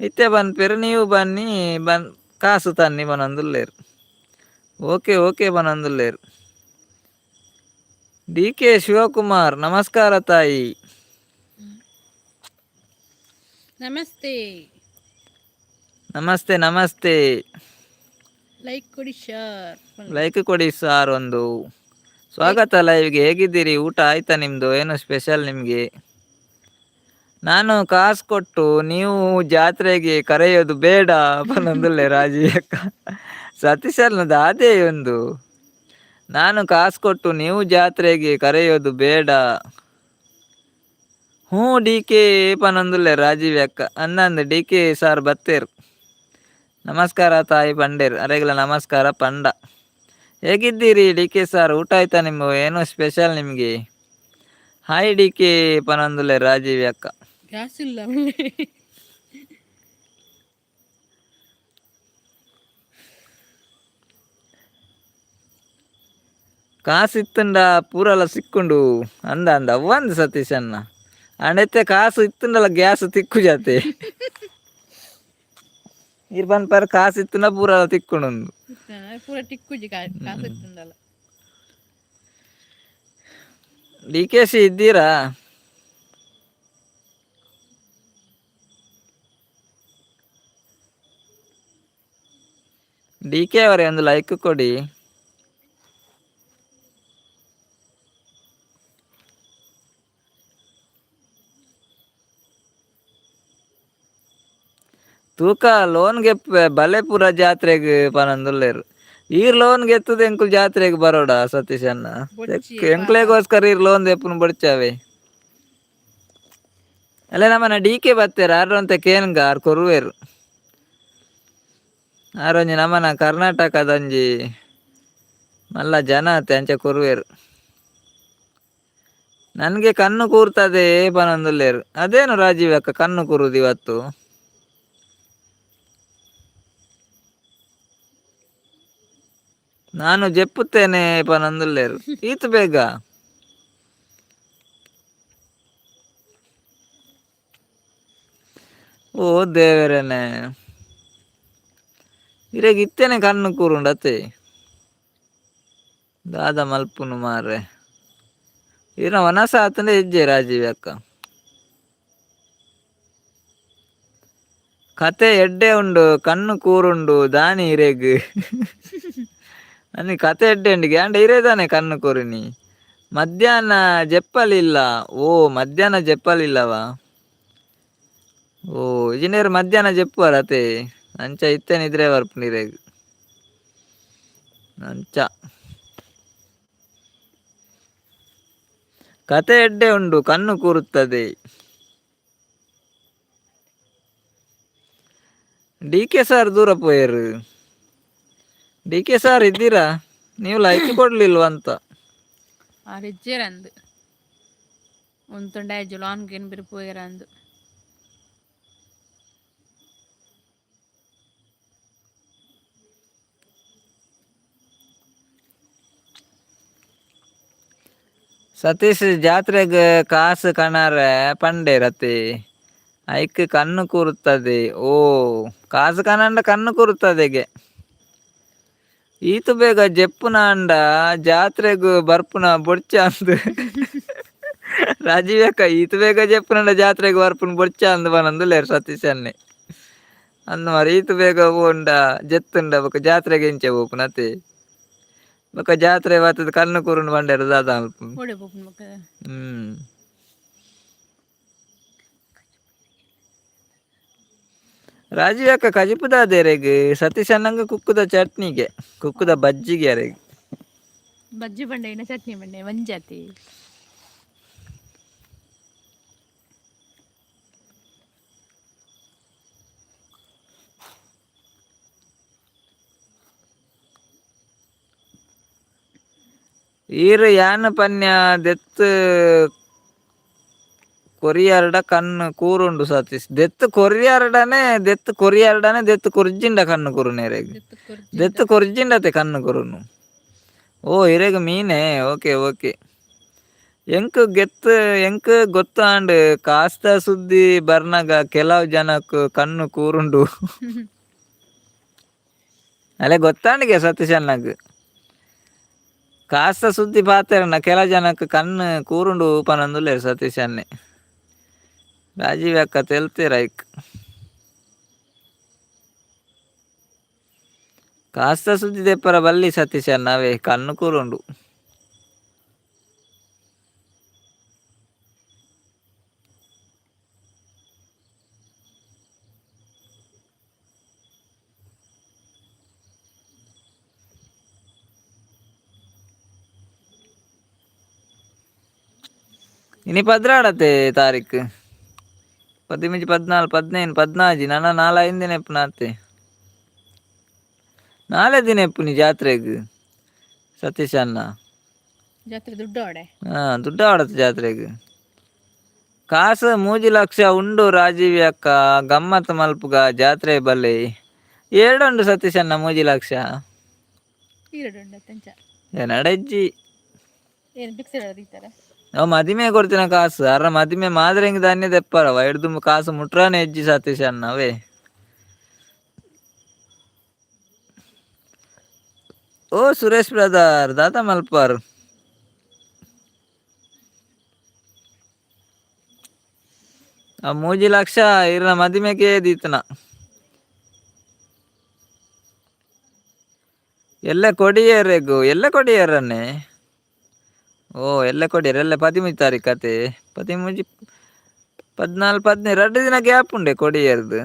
ಇತ್ತೆ ಪನ್ಪೇರು ನೀವು ಬನ್ನಿ, ಬನ್ ಕಾಸು ತನ್ನಿ ಪನೊಂದುಲ್ಲೆರ್. ಓಕೆ ಓಕೆ ಪನೊಂದುಲ್ಲೆರ್. ಡಿ ಕೆ ಶಿವಕುಮಾರ್, ನಮಸ್ಕಾರ ತಾಯಿ. ನಮಸ್ತೆ. ನಮಸ್ತೆ ನಮಸ್ತೆ. ಲೈಕ್ ಕೊಡಿ ಶೇರ್. ಲೈಕ್ ಕೊಡಿ ಸಾರ್ ಒಂದು. ಸ್ವಾಗತ ಲೈವ್ಗೆ. ಹೇಗಿದ್ದೀರಿ? ಊಟ ಆಯ್ತಾ ನಿಮ್ಮದು? ಏನು ಸ್ಪೆಷಲ್ ನಿಮಗೆ? ನಾನು ಕಾಸು ಕೊಟ್ಟು ನೀವು ಜಾತ್ರೆಗೆ ಕರೆಯೋದು ಬೇಡ ಪನೊಂದುಲ್ಲೆ ರಾಜಿ ಅಕ್ಕ. ಸತೀಶ್ ಅದೇ ಒಂದು. ನಾನು ಕಾಸು ಕೊಟ್ಟು ನೀವು ಜಾತ್ರೆಗೆ ಕರೆಯೋದು ಬೇಡ. ಹ್ಞೂ ಡಿ ಕೆ ಪನೊಂದುಲ್ಲೆ ರಾಜೀವ್ ಅಕ್ಕ. ಅನ್ನಂದು ಡಿ ಕೆ ಸಾರ್ ಬತ್ತೇರು. ನಮಸ್ಕಾರ ತಾಯಿ ಪಂಡೇರ್. ಅರೆಗಲ ನಮಸ್ಕಾರ ಪಂಡ. ಹೇಗಿದ್ದೀರಿ ಡಿ ಕೆ ಸರ್? ಊಟ ಆಯ್ತಾ ನಿಮ್ಮ? ಏನು ಸ್ಪೆಷಲ್ ನಿಮಗೆ? ಹಾಯ್ ಡಿ ಕೆ ಪನೊಂದುಲ್ಲೆ ರಾಜೀವ್ ಅಕ್ಕ. ಗ್ಯಾಸ್ ಇಲ್ಲ. ಕಾಸು ಇತ್ತಂಡ ಪೂರಲ ಸಿಕ್ಕೊಂಡು ಅಂದ ಅಂದ ಅವ್ವಂದು ಸತೀಶಣ್ಣ. ಅಂಡೈತೆ ಕಾಸು ಇತ್ತಂಡಲ ಗ್ಯಾಸ್ ತಿಕ್ಕು ಜಾತೆ. ಇರ್ ಪನ್ಪರ್ ಕಾಸು ಇತ್ತಂಡ ಪೂರಲ ತಿಕ್ಕೊಂಡು. ಪೂರ ಟಿಕ್ಕುಜಿ ಕಾಸು ಇತ್ತಂಡಲ. ಡಿ ಕೆ ಸಿ ಇದ್ದೀರಾ? ಡಿ ಕೆ ಅವರೇ, ಒಂದು ಲೈಕ್ ಕೊಡಿ. ತೂಕ ಲೋನ್ ಗೆಪ್ಪೆ ಬಲೆಪುರ ಜಾತ್ರೆಗ್ ಪನೊಂದುಲ್ಲೆರ್. ಈರ್ ಲೋನ್ ಗೆತ್ತುದು ಎಂಕುಲು ಜಾತ್ರೆಗ್ ಬರೋಡ ಸತೀಶ್ ಅಣ್ಣ? ಬೊಡ್ಚಿ. ಎಂಕ್ಲೆಗೋಸ್ಕರ ಈರ್ ಲೋನ್ ದೆಪ್ಪುನು ಬೊಡ್ಚಾವೆ. ಅಲ್ಲ, ನಮ್ಮನ ಡಿ ಕೆ ಬತ್ತೆರ್, ಆರ್ ಒಂತೆ ಕೇನ್ಗ, ಆರ್ ಕೊರುವೆರ್. ಆರೊಂಜಿ ನಮನ ಕರ್ನಾಟಕದೊಂಜಿ ಮಲ್ಲ ಜನ ಅತ್ತೆ, ಅಂಚ ಕೊರುವೆರ್. ನನ್ಗೆ ಕಣ್ಣು ಕೂರ್ತದೆ ಪನೊಂದುಲ್ಲೆರ್. ಅದೇನು ರಾಜೀವ್ ಅಕ್ಕ ಕಣ್ಣು ಕೂರುದು ಇವತ್ತು? ನಾನು ಜೆಪ್ಪುತ್ತೇನೆ ಪನೊಂದುಲ್ಲೆರ್. ಈತ್ ಬೇಗ? ಓ ದೇವರೇನೆ, ಇರೆಗ್ ಇತ್ತೇನೆ ಕಣ್ಣು ಕೂರುಂಡತೆ. ದಾದ ಮಲ್ಪುನು ಮಾರ್ರೆ? ಇರ್ನ ವನಸ ಆತಂಡ ಹೆಜ್ಜೆ ರಾಜೀವ್ ಅಕ್ಕ. ಕತೆ ಎಡ್ಡೆ ಉಂಡು, ಕಣ್ಣು ಕೂರುಂಡು ದಾನಿ ಇರೆಗ್? ಅನಿ ಕತೆ ಎಡ್ಡೆ ಉಂಡು ಆಂಡ ಇರೇದಾನೆ ಕಣ್ಣು ಕೂರುನಿ? ಮಧ್ಯಾಹ್ನ ಜೆಪ್ಪಲಿಲ್ಲ. ಓ, ಮಧ್ಯಾಹ್ನ ಜೆಪ್ಪಲಿಲ್ಲವಾ? ಓ, ಇಂಜಿನಿಯರ್ ಮಧ್ಯಾಹ್ನ ಜೆಪ್ಪುವರ ಅತೆ, ಅಂಚ ಇತ್ತೇನೆ ಇದ್ರೆ ಬರ್ಪುಂಡು ಇರೆಗ್ ಅಂಚ. ಕತೆ ಎಡ್ಡೆ ಉಂಡು, ಕಣ್ಣು ಕೂರುತ್ತದೆ. D K sir ದೂರ ಪೋಯರು. D K sir ಇದ್ದೀರಾ? ನೀವು ಲೈಕ್ ಕೊಡ್ಲಿಲ್ವಂತ. ಆರ್ ಇಜ್ಜೆರಂದು ಉಂತುಂಡ ಜುಲಾನ್ಗೇನು ಬಿರು ಪೋಯರಂದು. ಸತೀಶ್ ಜಾತ್ರೆಗ್ ಕಾಸು ಕಣಾರೆ ಪಂಡೇರತೆ, ಐಕ್ ಕಣ್ಣು ಕೂರುತ್ತದೆ. ಓ, ಕಾಸು ಕನಂಡ ಕಣ್ಣು ಕೂರುತ್ತದೆಗೆ. ಈತು ಬೇಗ ಜೆಪ್ಪುನ ಅಂಡ ಜಾತ್ರೆಗ್ ಬರ್ಪುನ ಬೊಡ್ಚ ಅಂದ್. ರಾಜೀವ್ ಅಕ್ಕ, ಈತು ಬೇಗ ಜೆಪ್ಪುನಂಡ ಜಾತ್ರೆಗ್ ಬರ್ಪುನ ಬೊಡ್ಚ ಅಂದ್ ಪನೊಂದುಲ್ಲೆರ್ ಸತೀಶ್ ಅಣ್ಣೆ. ಅಂದ್ ಮಾರ್ರೆ, ಈತು ಬೇಗ ಪೋಂಡ ಜೆತ್ತುಂಡ ಬೊಕ ಜಾತ್ರೆಗ್ ಎಂಚ ಪೋಪುನತೆ? ಬೊಕ ಜಾತ್ರೆ ಬತ್ತುದು ಕಣ್ಣು ಕೂರುಂಡು ಪಂಡೆರ್, ದಾದ ಮಲ್ಪುನು? ಓಡೆ ಪೋಪುನು ಬೊಕ? ರಾಜೀವ್ ಅಕ್ಕ, ಕಜಿಪು ದಾದೆರೆಗ್? ಸತೀಶ್ ಅಣ್ಣಂಗ್ ಕುಕ್ಕುದ ಚಟ್ನಿಗೆ, ಕುಕ್ಕುದ ಬಜ್ಜಿಗೆ ಅರೆಗ್. ಬಜ್ಜಿ ಬಂಡೆ ಚಟ್ನಿ ಬಂಡೆ ಒಂಜಾತಿ. ಈರ್ ಯಾನ್ ಪನ್ಯ ದೆತ್ತ್ ಕೊರಿಯರ್ಡ ಕಣ್ಣು ಕೂರುಂಡು ಸತೀಶ್. ದೆತ್ತ್ ಕೊರಿಯರ್ಡನೆ, ದೆತ್ತ್ ಕೊರಿಯರ್ಡನೆ, ದೆತ್ತ್ ಕೊರ್ಜಿಂಡ ಕಣ್ಣು ಕೂರುನೇರೆಗ್? ದೆತ್ತ್ ಕೊರ್ಜಿಂಡತೆ ಕಣ್ಣು ಕೂರುನು. ಓ, ಇರೆಗ್ ಮೀನೆ. Okay okay. ಎಂಕ್ ಗೆತ್ ಎಂಕ್ ಗೊತ್ತಾಂಡ್, ಕಾಸ್ದ ಸುದ್ದಿ ಬರ್ನಗ ಕೆಲವು ಜನಕ್ ಕಣ್ಣು ಕೂರುಂಡು. ಅಲೆ ಗೊತ್ತಾಂಡ್ಗೆ ಸತೀಶ್ ಅಣ್ಣಗ್. ಕಾಸ್ದ ಸುದ್ದಿ ಪಾತೆರನ ಕೆಲ ಜನಕ್ ಕಣ್ಣು ಕೂರುಂಡು ಪನೊಂದುಲ್ಲೆರ್ ಸತೀಶ್ ಅಣ್ಣೆ. ರಾಜೀವ್ ಅಕ್ಕ ತೆಲ್ತೆರ್ ಐಕ್. ಕಾಸ್ದ ಸುದ್ದಿ ದೆಪ್ಪರ ಬಲ್ಲಿ ಸತೀಶ್ ಅಣ್ಣ, ಅವೇ ಕಣ್ಣು ಕೂರುಂಡು. ಇನಿ 12 ತಾರೀಕು? 13, 14, 15, 14, ನನ ನಾಲ್ ಐದು ದಿನ ಎಪ್ಪುನ ಅತ್ತೆ. ನಾಳೆ ದಿನ ಎಪ್ಪುನಿ ಜಾತ್ರೆಗ್ ಸತೀಶ್ ಅಣ್ಣ? ಜಾತ್ರೆ ದುಡ್ಡು ಆಡೆ. ಹಾ, ದುಡ್ಡು ಆಡತ್ತೆ ಜಾತ್ರೆಗ್. ಕಾಸು 3 ಲಕ್ಷ ಉಂಡು ರಾಜೀವಿ ಅಕ್ಕ, ಗಮ್ಮತ್ ಮಲ್ಪುಗ, ಜಾತ್ರೆ ಬಲ್ಲೆ. ಏಡುಂಡು ಸತೀಶ್ ಅಣ್ಣ 3 ಲಕ್ಷ? ಈರಡು ಉಂಡು ತಂಚ. ಎನಡೆಜ್ಜಿ. ಏನು ಫಿಕ್ಸೆಡ್ ದೀತಾರೆ? ಅವ ಮದಿಮೆ ಕೊಡ್ತಿನ ಕಾಸು. ಅರ ಮದಿಮೆ ಮಾದ್ರೆಂಗ್ ಧಾನ್ಯ ದೆಪ್ಪರ ಹಿಡ್ದು ಕಾಸು ಮುಟ್ರಾನೆ ಹೆಜ್ಜಿ ಸತೀಶ್ ಅಣ್ಣ ಅವೇ. ಓ ಸುರೇಶ್ ಬ್ರದರ್, ದಾದಾ ಮಲ್ಪಾರ್? ಆ 3 ಲಕ್ಷ ಇರ್ನ ಮದಿಮೆಗೆ ದೀತನ. ಎಲ್ಲ ಕೊಡಿಯರೆಗು, ಎಲ್ಲ ಕೊಡಿಯರನ್ನೇ. ಓ, ಎಲ್ಲ ಕೊಡಿಯರ್ ಎಲ್ಲ 13 ತಾರೀಕು ಅತೆ. 13, 14, 15, 2 ದಿನ ಗ್ಯಾಪ್ ಉಂಡೆ ಕೊಡಿಯರ್ದು.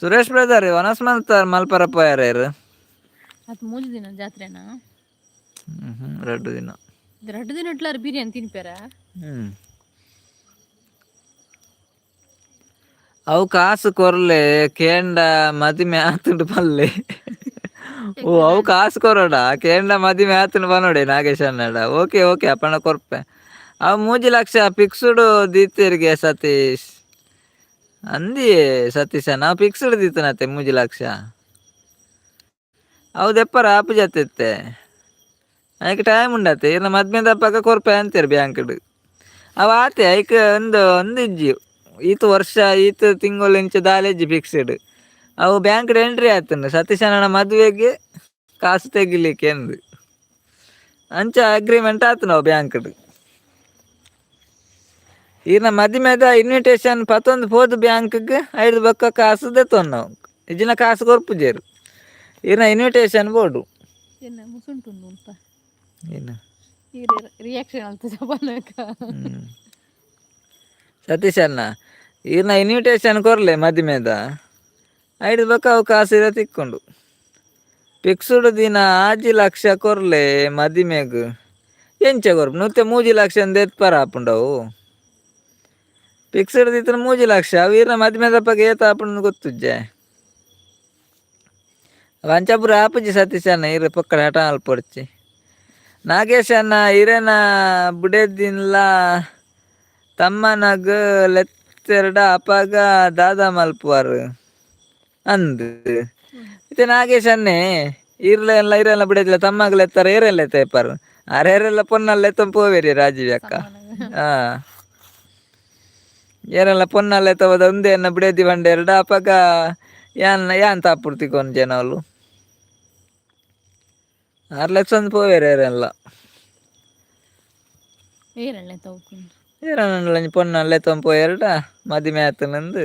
ಸುರೇಶ್ ಬ್ರದರ್ ವನಸ್ ಮಲ್ತಾರ್ ಮಲ್ಪರ ಪೋಯಾರ. ಅದು 3 ದಿನ ಜಾತ್ರೆನಾ? ಹ್ಞೂ, 2 ದಿನ. 2 ದಿನ ಇಟ್ಲಾರ ಬಿರಿಯಾನಿ ತಿನ್ಪಾರ? ಹ್ಞೂ, ಅವು ಕಾಸು ಕೊರ್ಲೆ, ಕೇಂಡ ಮದಿಮೆ ಆತುಂಡು ಪಲ್ಲೆ. ಓ, ಅವು ಕಾಸು ಕೊರೋಡ, ಕೇಂಡ ಮದಿಮೆ ಆತುಂಡು ಪನೋಡೆ ನಾಗೇಶ್ ಅನ್ನಡ. ಓಕೆ ಓಕೆ, ಅಪ್ಪಣ ಕೊರ್ಪೆ. ಅವು 3 ಲಕ್ಷ ಫಿಕ್ಸ್ಡ್ ದೀತೆರಿಗೆ ಸತೀಶ್ ಅಂದಿಯೇ. ಸತೀಶ, ನಾವು ಫಿಕ್ಸ್ಡ್ ದೀತನತ್ತೆ 3 ಲಕ್ಷ. ಅವು ದೆಪ್ಪರ ಆಪು ಜತ್ತಿತ್ತೆ, ಐಕ್ ಟೈಮ್ ಉಂಡತ್ತೆ. ಇರ್ನ ಮದ್ಮೆ ದಪ್ಪಕ ಕೊರ್ಪೆ ಅಂತೀರಿ ಬ್ಯಾಂಕ್ಡ್. ಅವು ಆತೆ, ಐಕ್ ಒಂದು ಒಂದು ಇಜ್ಜಿ, ಈತ ವರ್ಷ ಈತ ತಿಂಗಳು ಇಂಚ ದಾಲೇಜಿ ಫಿಕ್ಸ್ಡ್. ಅವು ಬ್ಯಾಂಕ್ಡ್ ಎಂಟ್ರಿ ಆತುಂಡು, ಸತೀಶನ ಮದುವೆಗೆ ಕಾಸು ತೆಗಿಲಿಕ್ಕೆ ಎಂದು ಅಂಚ ಅಗ್ರಿಮೆಂಟ್ ಆತು ನಾವು ಬ್ಯಾಂಕ್ಡ್. ಈರ್ನ ಮದಿಮೆದ ಇನ್ವಿಟೇಷನ್ ಪತ್ತೊಂದು ಪೋದು ಬ್ಯಾಂಕ್ಗ್ ಐದು ಬೊಕ್ಕ ಕಾಸು ದೆತ್ತೊಂದು ನಾವು. ಇಜ್ಜಿನ ಕಾಸು ಕೊರ್ಪುಜೆರು. ಈರ್ನ ಇನ್ವಿಟೇಷನ್ ಬೋಡು. ಎನ್ನ ಮುಸುಂಟುಂಡು ಉಲ್ಪ. ಏನು? ಈ ರಿಯಾಕ್ಷನ್ ಅಲ್ತ ಜಪಾನಕ. ಸತೀಶ್ ಅಣ್ಣ, ಈರ್ನ ಇನ್ವಿಟೇಷನ್ ಕೊರ್ಲೆ ಮದಿಮೆದ, ಐದು ಬೊಕ್ಕ ಅವು ಕಾಸು ಇರ ತಿಕ್ಕೊಂಡು. ಫಿಕ್ಸ್ಡ್ ದಿನ 6 ಲಕ್ಷ ಕೊರ್ಲೆ ಮದಿಮೆಗ್. ಎಂಚ ಕೊರ್ಪು ನುತ್ತೆ? 3 ಲಕ್ಷ ಎತ್ಪರ ಆಪುಂಡವು. ಫಿಕ್ಸ್ಡ್ ದಿತ್ತನ 3 ಲಕ್ಷ. ಅವು ಈರ್ನ ಮದಿಮೆದಪ್ಪಗ ಏತ ಆಪುಂಡು ಗೊತ್ತುಜ್ಜೆ. ಅವು ಅಂಚಪುರ ಆಪುಜಿ ಸತೀಶ್ ಅಣ್ಣ, ಈರ್ ಪೊಕ್ಕಡೆ ಹಠ ಮಲ್ಪೊಡ್ಚಿ. ನಾಗೇಶ್ ಅಣ್ಣ, ಇರೆನ ಬುಡೆದಿನ್ಲ ತಮ್ಮನಗ್ ಲೆತ್ತೆರ್ಡ ಅಪಗ ದಾದ ಮಲ್ಪುವರು ಅಂದ್. ಇತ್ತೆ ನಾಗೇಶ್ ಅನ್ನೆ, ಇರ್ಲ ಎಲ್ಲ ಇರೆಲ್ಲ ಬಿಡದಿಲ್ಲ, ತಮ್ಮಗ್ ಲೆತ್ತರ, ಏರೆಲ್ಲ ಎತ್ತೇಪರ್ ಅರೆರೆಲ್ಲ ಪೊನ್ನಲ್ಲ ಎತ್ತೊಂದು ಪೋವೇರಿ ರಾಜೀವ್ ಅಕ್ಕ. ಹಾ, ಏರೆಲ್ಲ ಪೊನ್ನಲ್ಲ ಎತ್ತವದ ಒಂದೇ ಎನ್ನ ಬಿಡದಿ ಬಂಡೆರಡ ಅಪಗ ಯಾನ್ ಯಾನ್ ತಾಪುರ್ತಿಕೊಂದು ಜನವಲು 6 ಲಕ್ಷ ಒಂದು ಪೋವೇರಿ ಏರೆಲ್ಲ. ಏರಳ್ಳೆ ತಗೊಂಡು. ಏರಲ್ಲ ಪೊನ್ನಲ್ಲ ಎತ್ತೊಂದು ಪೋಯೆರಡ ಮದಿಮೆ ಆತನಂದು.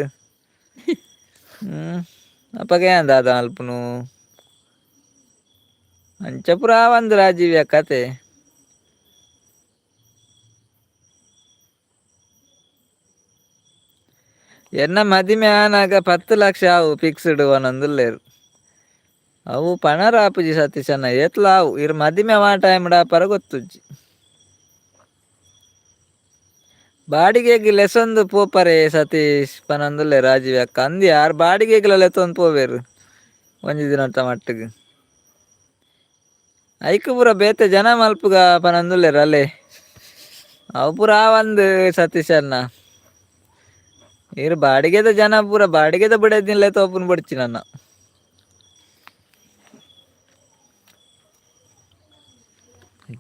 ಅಪಗ ಏನ್ ದಾದ ಮಲ್ಪುನು? ಅಂಚ ಪೂರ ಆವಂದು ರಾಜೀವ್ಯ ಕತೆ. ಎನ್ನ ಮದಿಮೆ ಆನಾಗ 10 ಲಕ್ಷ ಆವು ಫಿಕ್ಸ್ಡ್ ಒಂದೊಂದುಲ್ಲೇರು. ಅವು ಪಣರ ಆಪುಜಿ ಸತೀಶಣ್ಣ, ಏತ್ಲ ಆವು. ಇರ್ ಮದಿಮೆ ವಾ ಟೈಮ್ ಪರ ಗೊತ್ತುಜ್ಜಿ. ಬಾಡಿಗೆಗ್ ಲೆಸೊಂದು ಪೋಪರೆ ಸತೀಶ್ ಪನೊಂದುಲ್ಲೆ ರಾಜೀವ್ ಅಕ್ಕ. ಅಂದ್ ಯಾರ್ ಬಾಡಿಗೆಗ್ಲ ಲೆತ್ತೊಂದು ಪೋವೆರು ಒಂಜಿ ದಿನತ ಮಟ್ಟಿಗೆ. ಐಕ್ ಪೂರ ಬೇತೆ ಜನ ಮಲ್ಪುಗ ಪನೊಂದುಲ್ಲೆರ್ ಅಲ್ಲೇ. ಅವು ಪೂರ ಆವಂದ್ ಸತೀಶಣ್ಣ. ಇರ್ ಬಾಡಿಗೆದ ಜನ ಪೂರ ಬಾಡಿಗೆದ ಬುಡೆದಿನ್ಲೆ ತೋಪುನ್ ಬೊಡ್ಚಿ ನನ್ನ.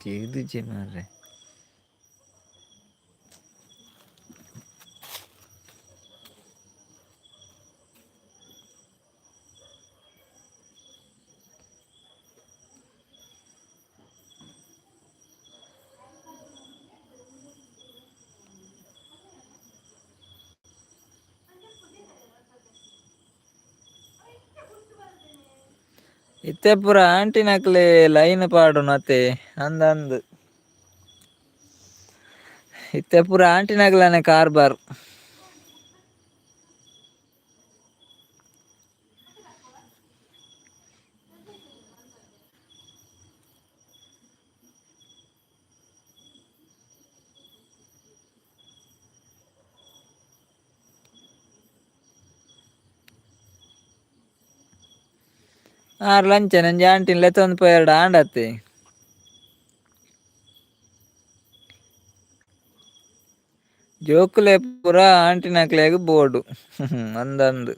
ಜಿಗ್ದುಜಿ ಮಾರ್ರೆ. ಇತ್ತೆ ಪೂರ ಆಂಟಿನಕ್ಲೆ ಲೈನ್ ಪಾಡುನತೆ ಅಂದ್ ಅಂದ್. ಇತ್ತೆ ಪೂರ ಆಂಟಿನಕ್ಲೆನೆ ಕಾರ್ಬಾರ್. ಆರ್ ಲಂಚ ನಂಜಿ ಆಂಟಿನ್ ಲೆತ್ತೊಂದು ಪೋಯೆರ್ಡ ಆಂಡತ್ತೆ. ಜೋಕುಲೆ ಪೂರ ಆಂಟಿನಕ್ಲೆಗ್ ಬೋಡು ಅಂದಂದು.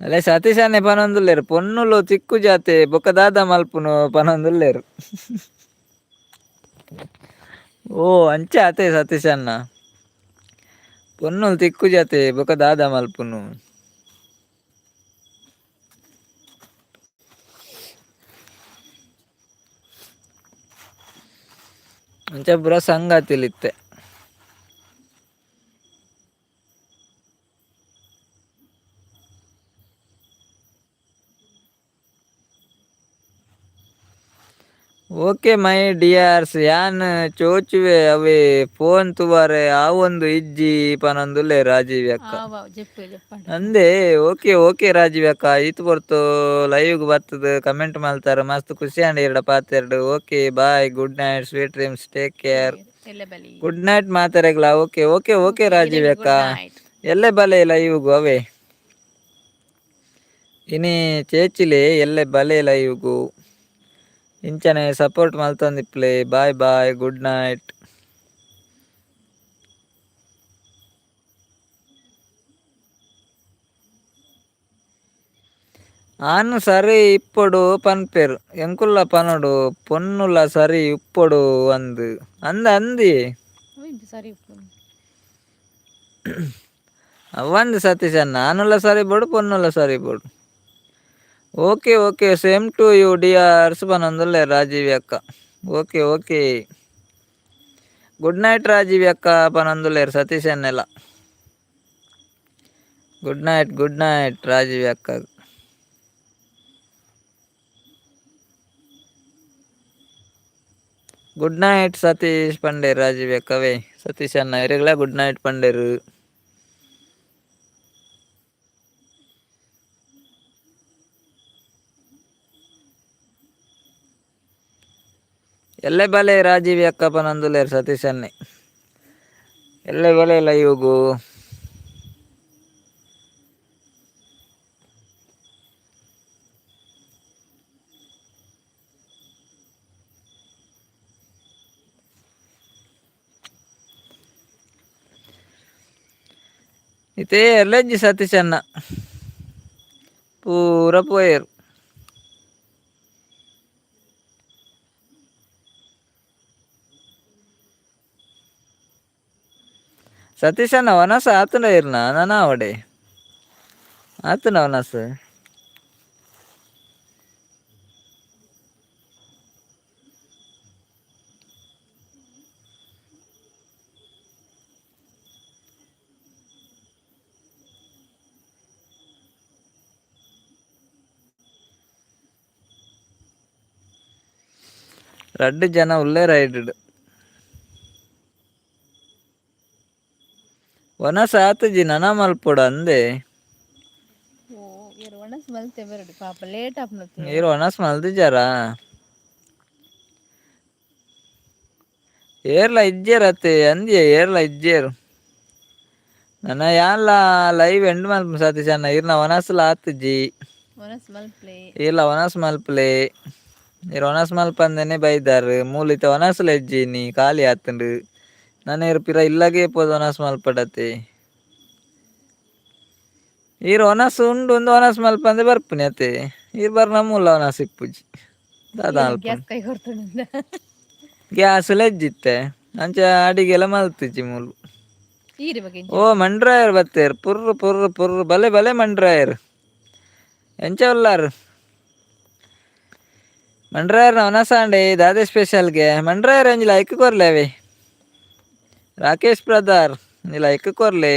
ಅಲ್ಲೇ ಸತೀಶನ್ನೇ ಪನೊಂದುಲ್ಲೆರ್, ಪೊನ್ನುಲು ತಿಕ್ಕು ಜಾತೆ, ಬೊಕ್ಕ ದಾದ ಮಲ್ಪುನು ಪನೊಂದುಲ್ಲೆರ್. ಓ, ಅಂಚ ಅತೆ ಸತೀಶಣ್ಣ, ಪೊನ್ನುಲು ತಿಕ್ಕು ಜಾತೆ, ಬೊಕ್ಕ ದಾದ ಮಲ್ಪುನು? ಅಂಚ ಪೂರ ಸಂಗತಿಲಿತ್ತೆ. ಓಕೆ my dears, ಯಾನ್ ಚೋಚುವೆ ಅವೇ ಫೋನ್ ತುವರೆ ಆವೊಂದು ಇಜ್ಜಿ ಪನೊಂದುಲ್ಲೆ ರಾಜೀವ್ ಅಕ್ಕ. ಜೆಪ್ಪು ಜೆಪ್ಪಾಂಡ. ಅಂದೆ ಓಕೆ ಓಕೆ ರಾಜೀವ್ ಅಕ್ಕ, ಈತ್ ಪೊರ್ತು ಲೈವ್ಗ್ ಬತ್ತದು ಕಮೆಂಟ್ ಮಲ್ತಾರ, ಮಸ್ತ್ ಖುಷಿ ಆಂಡ್ ಇರ್ಡ ಪಾತೆರ್ಡ್. Okay bye, good night, sweet dreams, take care. ಎಲ್ಲೆ ಬಲಿ. ಗುಡ್ ನೈಟ್ ಮಾತೆರೆಗ್ಲಾ. ಓಕೆ ಓಕೆ ಓಕೆ ರಾಜೀವ್ ಅಕ್ಕ. Good night. ಎಲ್ಲೆ ಬಲೆ ಲೈವ್ಗು ಅವೇ ಇನಿ ಚೇಚಿಲೆ, ಎಲ್ಲೆ ಬಲೆ ಲೈವ್ಗು. ಇಂಚನೆ ಸಪೋರ್ಟ್ ಮಲ್ತೊಂದಿಪ್ಲೆ. Bye bye, good night. ಆನು ಸರಿ ಇಪ್ಪೊಡು ಪನ್ಪೆರ್, ಎಂಕುಲ್ಲ ಪನೊಡು ಪೊನ್ನುಲ ಸರಿ ಇಪ್ಪೊಡು ಅಂದ್ ಅಂದ್ ಅಂದಿ. ಅವೆಂಚ ಸರಿ ಉಪ್ಪುಂಡು? ಅವಂದ್ ಸತೀಶ್ ಅಣ್ಣ, ಆನುಲ ಸರಿ ಬೋಡು ಪೊನ್ನುಲ ಸರಿ ಬೋಡು. Okay okay, same to you dears ಪನೊಂದುಲ್ಲೆ ರಾಜೀವ್ ಅಕ್ಕ. Okay okay, good night Rajeev ಅಕ್ಕ ಪನೊಂದುಲ್ಲೆರ್ ಸತೀಶ್ ಅಣ್ಣೆಲ. Good night, good night Rajeev ಅಕ್ಕ. ಗುಡ್ ನೈಟ್ ಸತೀಶ್ ಪಂಡೇರ್ ರಾಜೀವ್ ಅಕ್ಕವೇ. ಸತೀಶ್ ಅಣ್ಣ ಇರೆಗ್ಲ ಗುಡ್ ನೈಟ್ ಪಂಡೇರು. ಎಲ್ಲೆ ಬಲೆ ರಾಜೀವ್ ಅಕ್ಕ ಪನೊಂದುಲ್ಲೆರ್ ಸತೀಶ್ ಅಣ್ಣೆ. ಎಲ್ಲೆ ಬಲೆ ಲೈವ್ಗು. ಇತ್ತೆ ಏರ್ಲೆಜ್ಜಿ ಸತೀಶ್ ಅಣ್ಣ, ಪೂರ ಪೋಯೆರ್. ಸತೀಶ್ ಅಣ್ಣ ವನಸ ಆತುಂಡ ಇರ್ನ ನನ ಆವಡೆ ಆತುಂಡ ವನಸ್? ರಡ್ಡ್ ಜನ ಉಲ್ಲೆರ್ ಐಡ್. ವನಸ್ ಆತುಜಿ, ನನ ಮಲ್ಪೊಡು ಅಂದೆ. ಓ ಈರ್ ಒಣಸ್ ಮಲ್ತೆ ಬರಡು, ಪಾಪ ಲೇಟ್ ಆಪುಂಡು. ಈರ್ ವನಸ್ ಮಲ್ದಿಜಾರಾ? ಏರ್ಲ ಇಜ್ಜೆರ್ ಅತ್ತೆ ಅಂದ್ಯೆ, ಏರ್ಲ ಇಜ್ಜೆರ್. ನನ ಯಾನ್ಲ ಲೈವ್ ಎಂಡ್ ಮಲ್ಪು ಸತೀಶ್ ಅಣ್ಣ, ಈರ್ನ ವನಸ್ಲ ಆತುಜಿ. ಒಣಸ್ ಮಲ್ಪ್ಲೆ. ಈರ್ಲ ವನಸ್ ಮಲ್ಪಲೆ. ಈರ್ ವನಸ್ ಮಲ್ಪಂದೇನೆ ಬೈದಾರ್, ಮೂಲು ಇತ್ತೆ ವನಸ್ಲ ಇಜ್ಜಿ ನೀ ಖಾಲಿ ಆತುಂಡು. ನನ ಈರ್ ಪಿರ ಇಲ್ಲಗೆ ಪೋದು ವನಸ್ ಮಲ್ಪಡತೆ. ಈರ್ ವನಸ್ ಉಂಡು ಉಂದು ವನಸ್ ಮಲ್ಪಂದೆ ಬರ್ಪುನಿ ಅತ್ತೆ. ಈರ್ ಬರ್ನ ಮೂಲ ವನಸ್ ಇಪ್ಪುಜಿ ದಾದ ಮಲ್ಪುನಿ? ಗ್ಯಾಸ್ ಕೈ ಕೊರ್ತುಂಡು. ಗ್ಯಾಸ್ ಇಜ್ಜಿತ್ತೆ, ಅಂಚ ಅಡಿಗೆಲ್ಲ ಮಲ್ತಿಜಿ ಮೂಲು. ಈರ್ ಬಗ್ಗೆ. ಓ ಮಂಡ್ರಾಯರ್ ಬತ್ತೇರ್, ಪುರ್ರು ಪುರ್ರು ಪುರ್ರು ಬಲೆ ಬಲೆ ಮಂಡ್ರಾಯರ್. ಎಂಚ ಉಲ್ಲಾರ್ ಮಂಡ್ರಾಯರ್? ವನಸಾಂಡೆ ದಾದೆ ಸ್ಪೆಷಲ್ಗೆ ಮಂಡ್ರಾಯರ್? ಒಂಜಿ ಲೈಕ್ ಕೊರ್ಲೆ ಅವೆ. ರಾಕೇಶ್ ಬ್ರದರ್ ಒಂಜಿ ಲೈಕ್ ಕೊರ್ಲೆ.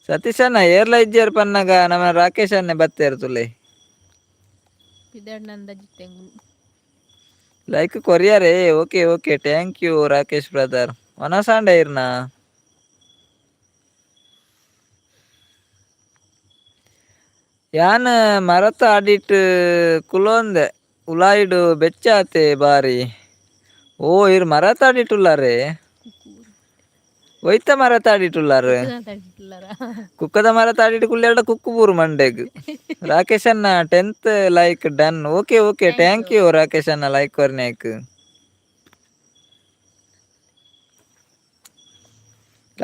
ಸತೀಶ್ ಅಣ್ಣ ಏರ್ಲ ಇಜ್ಜೇರ್ ಪನ್ನಗ ನಮ್ಮ ರಾಕೇಶ್ ಅಣ್ಣೆ ಬತ್ತೇರ್ ತುಲೆ. ಲೈಕ್ ಕೊರಿಯರೇ. Okay okay, thank you Rakesh brother. ವನಸಾಂಡೆ ಇರ್ನ? ಯಾನ್ ಮರತ ಅಡಿಟ್ ಕುಲೋಂದೆ, ಉಲಾಯಿಡು ಬೆಚ್ಚಾತೆ ಬಾರಿ. ಓ ಇರ್ ಮರತ ಅಡಿಟ್ ಉಲ್ಲಾರೆ? ಒಯ್ತ ಮರತ ಅಡಿಟ್ ಉಲ್ಲಾರ್? ಕುಕ್ಕದ ಮರತ ಅಡಿಟ್ ಕುಲ್ಯಾಡ ಕುಕ್ಕು ಬೂರು ಮಂಡೆಗ್. ರಾಕೇಶ್ ಅಣ್ಣ 10th like done. Okay okay, thank you Rakesh ಅಣ್ಣ ಲೈಕ್ ಕೊರ್ನೇಕ್.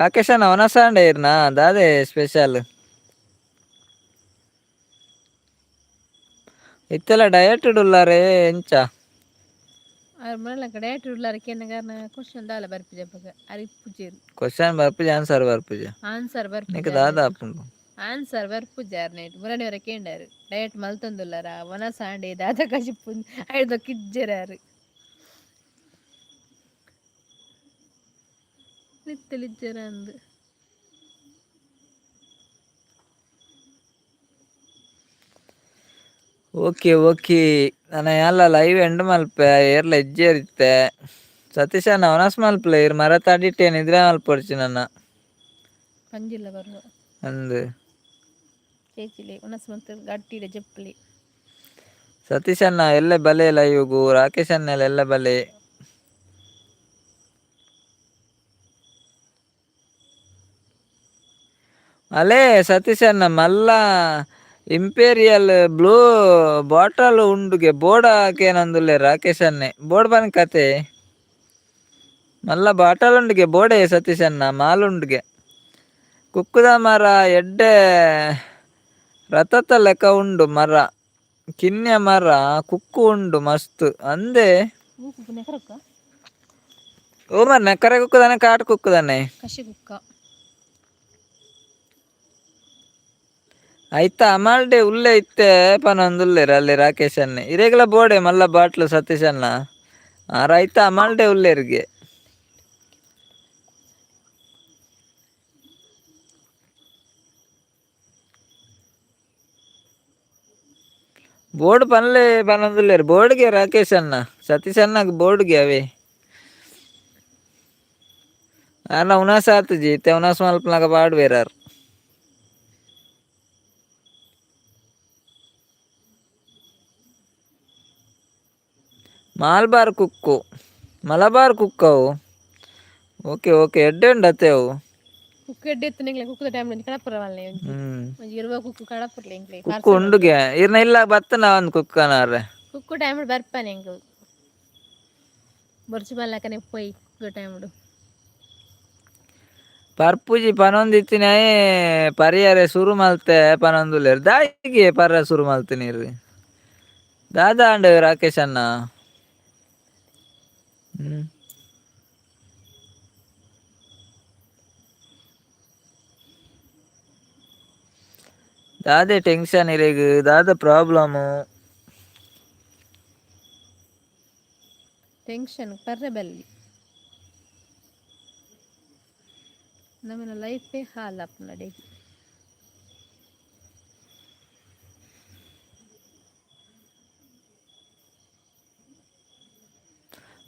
ರಾಕೇಶ್ ಅಣ್ಣ ವನಸಾಂಡೆ ಇರ್ನ ದಾದೆ ಸ್ಪೆಷಲ್? ಇತ್ತೆಲ್ಲ ಡಯಟ್ ಉಲ್ಲಾರೆ ಎಂಚ? ಆರ್ ಮಲ್ಲ ಡಯಟ್ ಉಲ್ಲಾರ ಕೇನಗ ಕ್ವಶನ್ ದಾಲ ಬರ್ಪುಜ ಅಪಗ ಅರ್ ಇಪ್ಪುಜೆರ್. ಕ್ವಶನ್ ಬರ್ಪುಜ, ಆನ್ಸರ್ ಬರ್ಪುಜ? ಆನ್ಸರ್ ನಿಕ್ ಬರ್ಪುಜ. ದಾದ ಆಪುಂಡು? ಆನ್ಸರ್ ಬರ್ಪುಜ. ಆರ್ನೇಟ್ ಮುರಣಿಯವರ ಕೇಂಡಾರು ಡಯಟ್ ಮಲ್ತೊಂದುಲ್ಲಾರ, ವನಸಾಂಡೆ ದಾದ ಕಜಿಪು ಐಡ್ದ ಕಿಜ್ಜೆರ್ ಆರ್. ನಿತ್ತಲಿಜ್ಜೆರ್ ಅಂದ್. ಓಕೆ ಓಕೆ, ನನ್ನ ಎಲ್ಲ ಲೈವ್ ಎಂಡ್ ಮಲ್ಪೆ ಏರ್ಲ ಹೆಜ್ಜೆ ಇರುತ್ತೆ. ಸತೀಶ ನವನಸ್ ಮಲ್ಪಲೆ ಇರ್ ಮರ ತಾಡಿಟ್ಟೇನು ಇದ್ರೆ ಮಲ್ಪೊಡ್ಚಿ ನನ್ನ. ಪಂಜಿಲ್ಲ ಬರುವ. ಅಂದು. ಚೇಚಿಲೆ ಉಣಸ್ ಮತ್ತು ಗಟ್ಟಿಡೆ ಜಪ್ಪಲಿ. ಸತೀಶ್ ಅಣ್ಣ ಎಲ್ಲ ಬಲೆ ಲೈವ್ಗು, ರಾಕೇಶ್ ಅಣ್ಣ ಎಲ್ಲ ಬಲೆ. ಅಲೇ ಸತೀಶ್ ಅಣ್ಣ, ಮಲ್ಲ ಇಂಪೀರಿಯಲ್ ಬ್ಲೂ ಬಾಟಲ್ ಉಂಡುಗೆ ಬೋರ್ಡ್ ಹಾಕೇನಂದುಲ್ಲೆ ರಾಕೇಶ್ ಅಣ್ಣೆ. ಬೋರ್ಡ್ ಬನ್ ಕತೆ ಮಲ್ಲ ಬಾಟಲ್ ಉಂಡುಗೆ ಬೋಡೆ ಸತೀಶ್ ಅಣ್ಣ ಮಾಲ್ ಉಂಡುಗೆ. ಕುಕ್ಕುದ ಮರ ಎಡ್ಡೆ ರಥತ ಲೆಕ್ಕ ಉಂಡು ಮರ, ಕಿನ್ಯ ಮರ ಕುಕ್ಕು ಉಂಡು ಮಸ್ತ್ ಅಂದೆ. ನೆಕರಕ್ಕ. ಓ ಮರ್ ನಕ್ಕರೆ ಕುಕ್ಕುದಾನೆ, ಕಾಟ್ ಕುಕ್ಕುದಾನೆ. ಕಸಿ ಕುಕ್ಕ. ಆಯ್ತಾ ಅಮಾಲ್ಡೆ ಉಲ್ಲೆ ಇತ್ತೆ ಪನೊಂದುಲ್ಲೆರ್ ಅಲ್ಲಿ ರಾಕೇಶ್ ಅಣ್ಣೆ. ಇರೆಗ್ಲ ಬೋಡೆ ಮಲ್ಲ ಬಾಟ್ಲು ಸತೀಶ್ ಅಣ್ಣ. ಆರ್ ಆಯ್ತಾ ಅಮಾಲ್ಡೆ ಉಲ್ಲೆರ್ಗೆ. ಬೋರ್ಡ್ ಪನ್ಲೆ ಪನೊಂದುಲ್ಲೆರ್ ಬೋರ್ಡ್ಗೆ ರಾಕೇಶ್ ಅಣ್ಣ. ಸತೀಶ್ ಅಣ್ಣಗ್ ಬೋರ್ಡ್ಗೆ ಅವೇ. ಆರ್ನ ಉಣಸ ಆತುಜಿ ಇತ್ತೆ ಉಣಸ್ ಮಲ್ಪುನಗ ಪಾಡ್ವೆರ್ ಆರ್. ಮಾಲ್ಬಾರ್ ಕುಕ್ಕು, ಮಲಬಾರ್ ಕುಕ್ಕು ಅವು. ಓಕೆ ಓಕೆ, ಎಡ್ಡೆ ಉಂಡು ಅತ್ತೆ ಅವು. ಕುಕ್ಕು ಎಡ್ಡೆ ಇತ್ತು ನಿಂಗ್ಲೆ ಕುಕ್ಕುದ ಟೈಮ್ ಒಂಜಿ ಕಡಪುರ ಮಲ್ಲೆ ಒಂಜಿ. ಒಂಜಿ ಇರುವ ಕುಕ್ಕು ಕಡಪುರ್ಲೆ ಎಂಕ್ಲೆ. ಕುಕ್ಕು ಉಂಡುಗೆ ಇರ್ನ ಇಲ್ಲ ಬತ್ತನ ಒಂದು ಕುಕ್ಕನಾರೆ. ಕುಕ್ಕು ಟೈಮ್ ಬರ್ಪಾನೆ ಎಂಕ್ ಬೊರ್ಚು ಮಲ್ಲಕನೆ ಪೋಯಿ ಕುಕ್ಕು ಟೈಮ್. ಪರ್ಪುಜಿ ಪನೊಂದಿತ್ತಿನಾಯೆ ಪರಿಯರೆ ಸುರು ಮಲ್ತೆ ಪನೊಂದುಲ್ಲೆರ್. ದಾಯಿಗೆ ಪರ್ರ ಸುರು ಮಲ್ತಿನೀರ್ ದಾದ ಅಂಡ್ ರಾಕೇಶ್ ಅಣ್ಣ? ದಾದೆ ಟೆನ್ಷನ್ ಇರೆಗ್, ದಾದ ಪ್ರಾಬ್ಲಮ್? ಟೆನ್ಷನ್ ಪರ್ರೆ ಬಲ್ಲಿ, ನಮ್ಮನ ಲೈಫೇ ಹಾಳಾಪುನಡೆಗ್.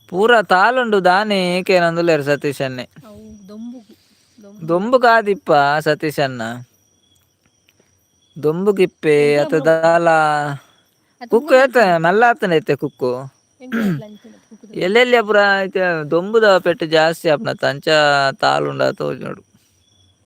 ಪೂರ ತಾಲುಂಡು ದಾನೆ ಏಕೇನಂದುಲ್ಲೆರ್ ಸತೀಶ್ ಅಣ್ಣೆ. ಅವು ದೊಂಬುಗು ದೊಂಬು. ದೊಂಬು ಕಾದಿಪ್ಪ ಸತೀಶ್ ಅಣ್ಣ, ದೊಂಬುಗಿಪ್ಪೆ ಅತ ದಾಲ ಕುಕ್ಕು ಏತ ಮಲ್ಲ ಆತನ ಐತೆ ಕುಕ್ಕು. ಎಲ್ಲೆಲ್ಲಿ ಪೂರ ಐತೆ ದೊಂಬುದ ಪೆಟ್ಟು ಜಾಸ್ತಿ ಆಪುನ ಅಂಚ ತಾಲುಂಡ ತೋಜುಂಡು.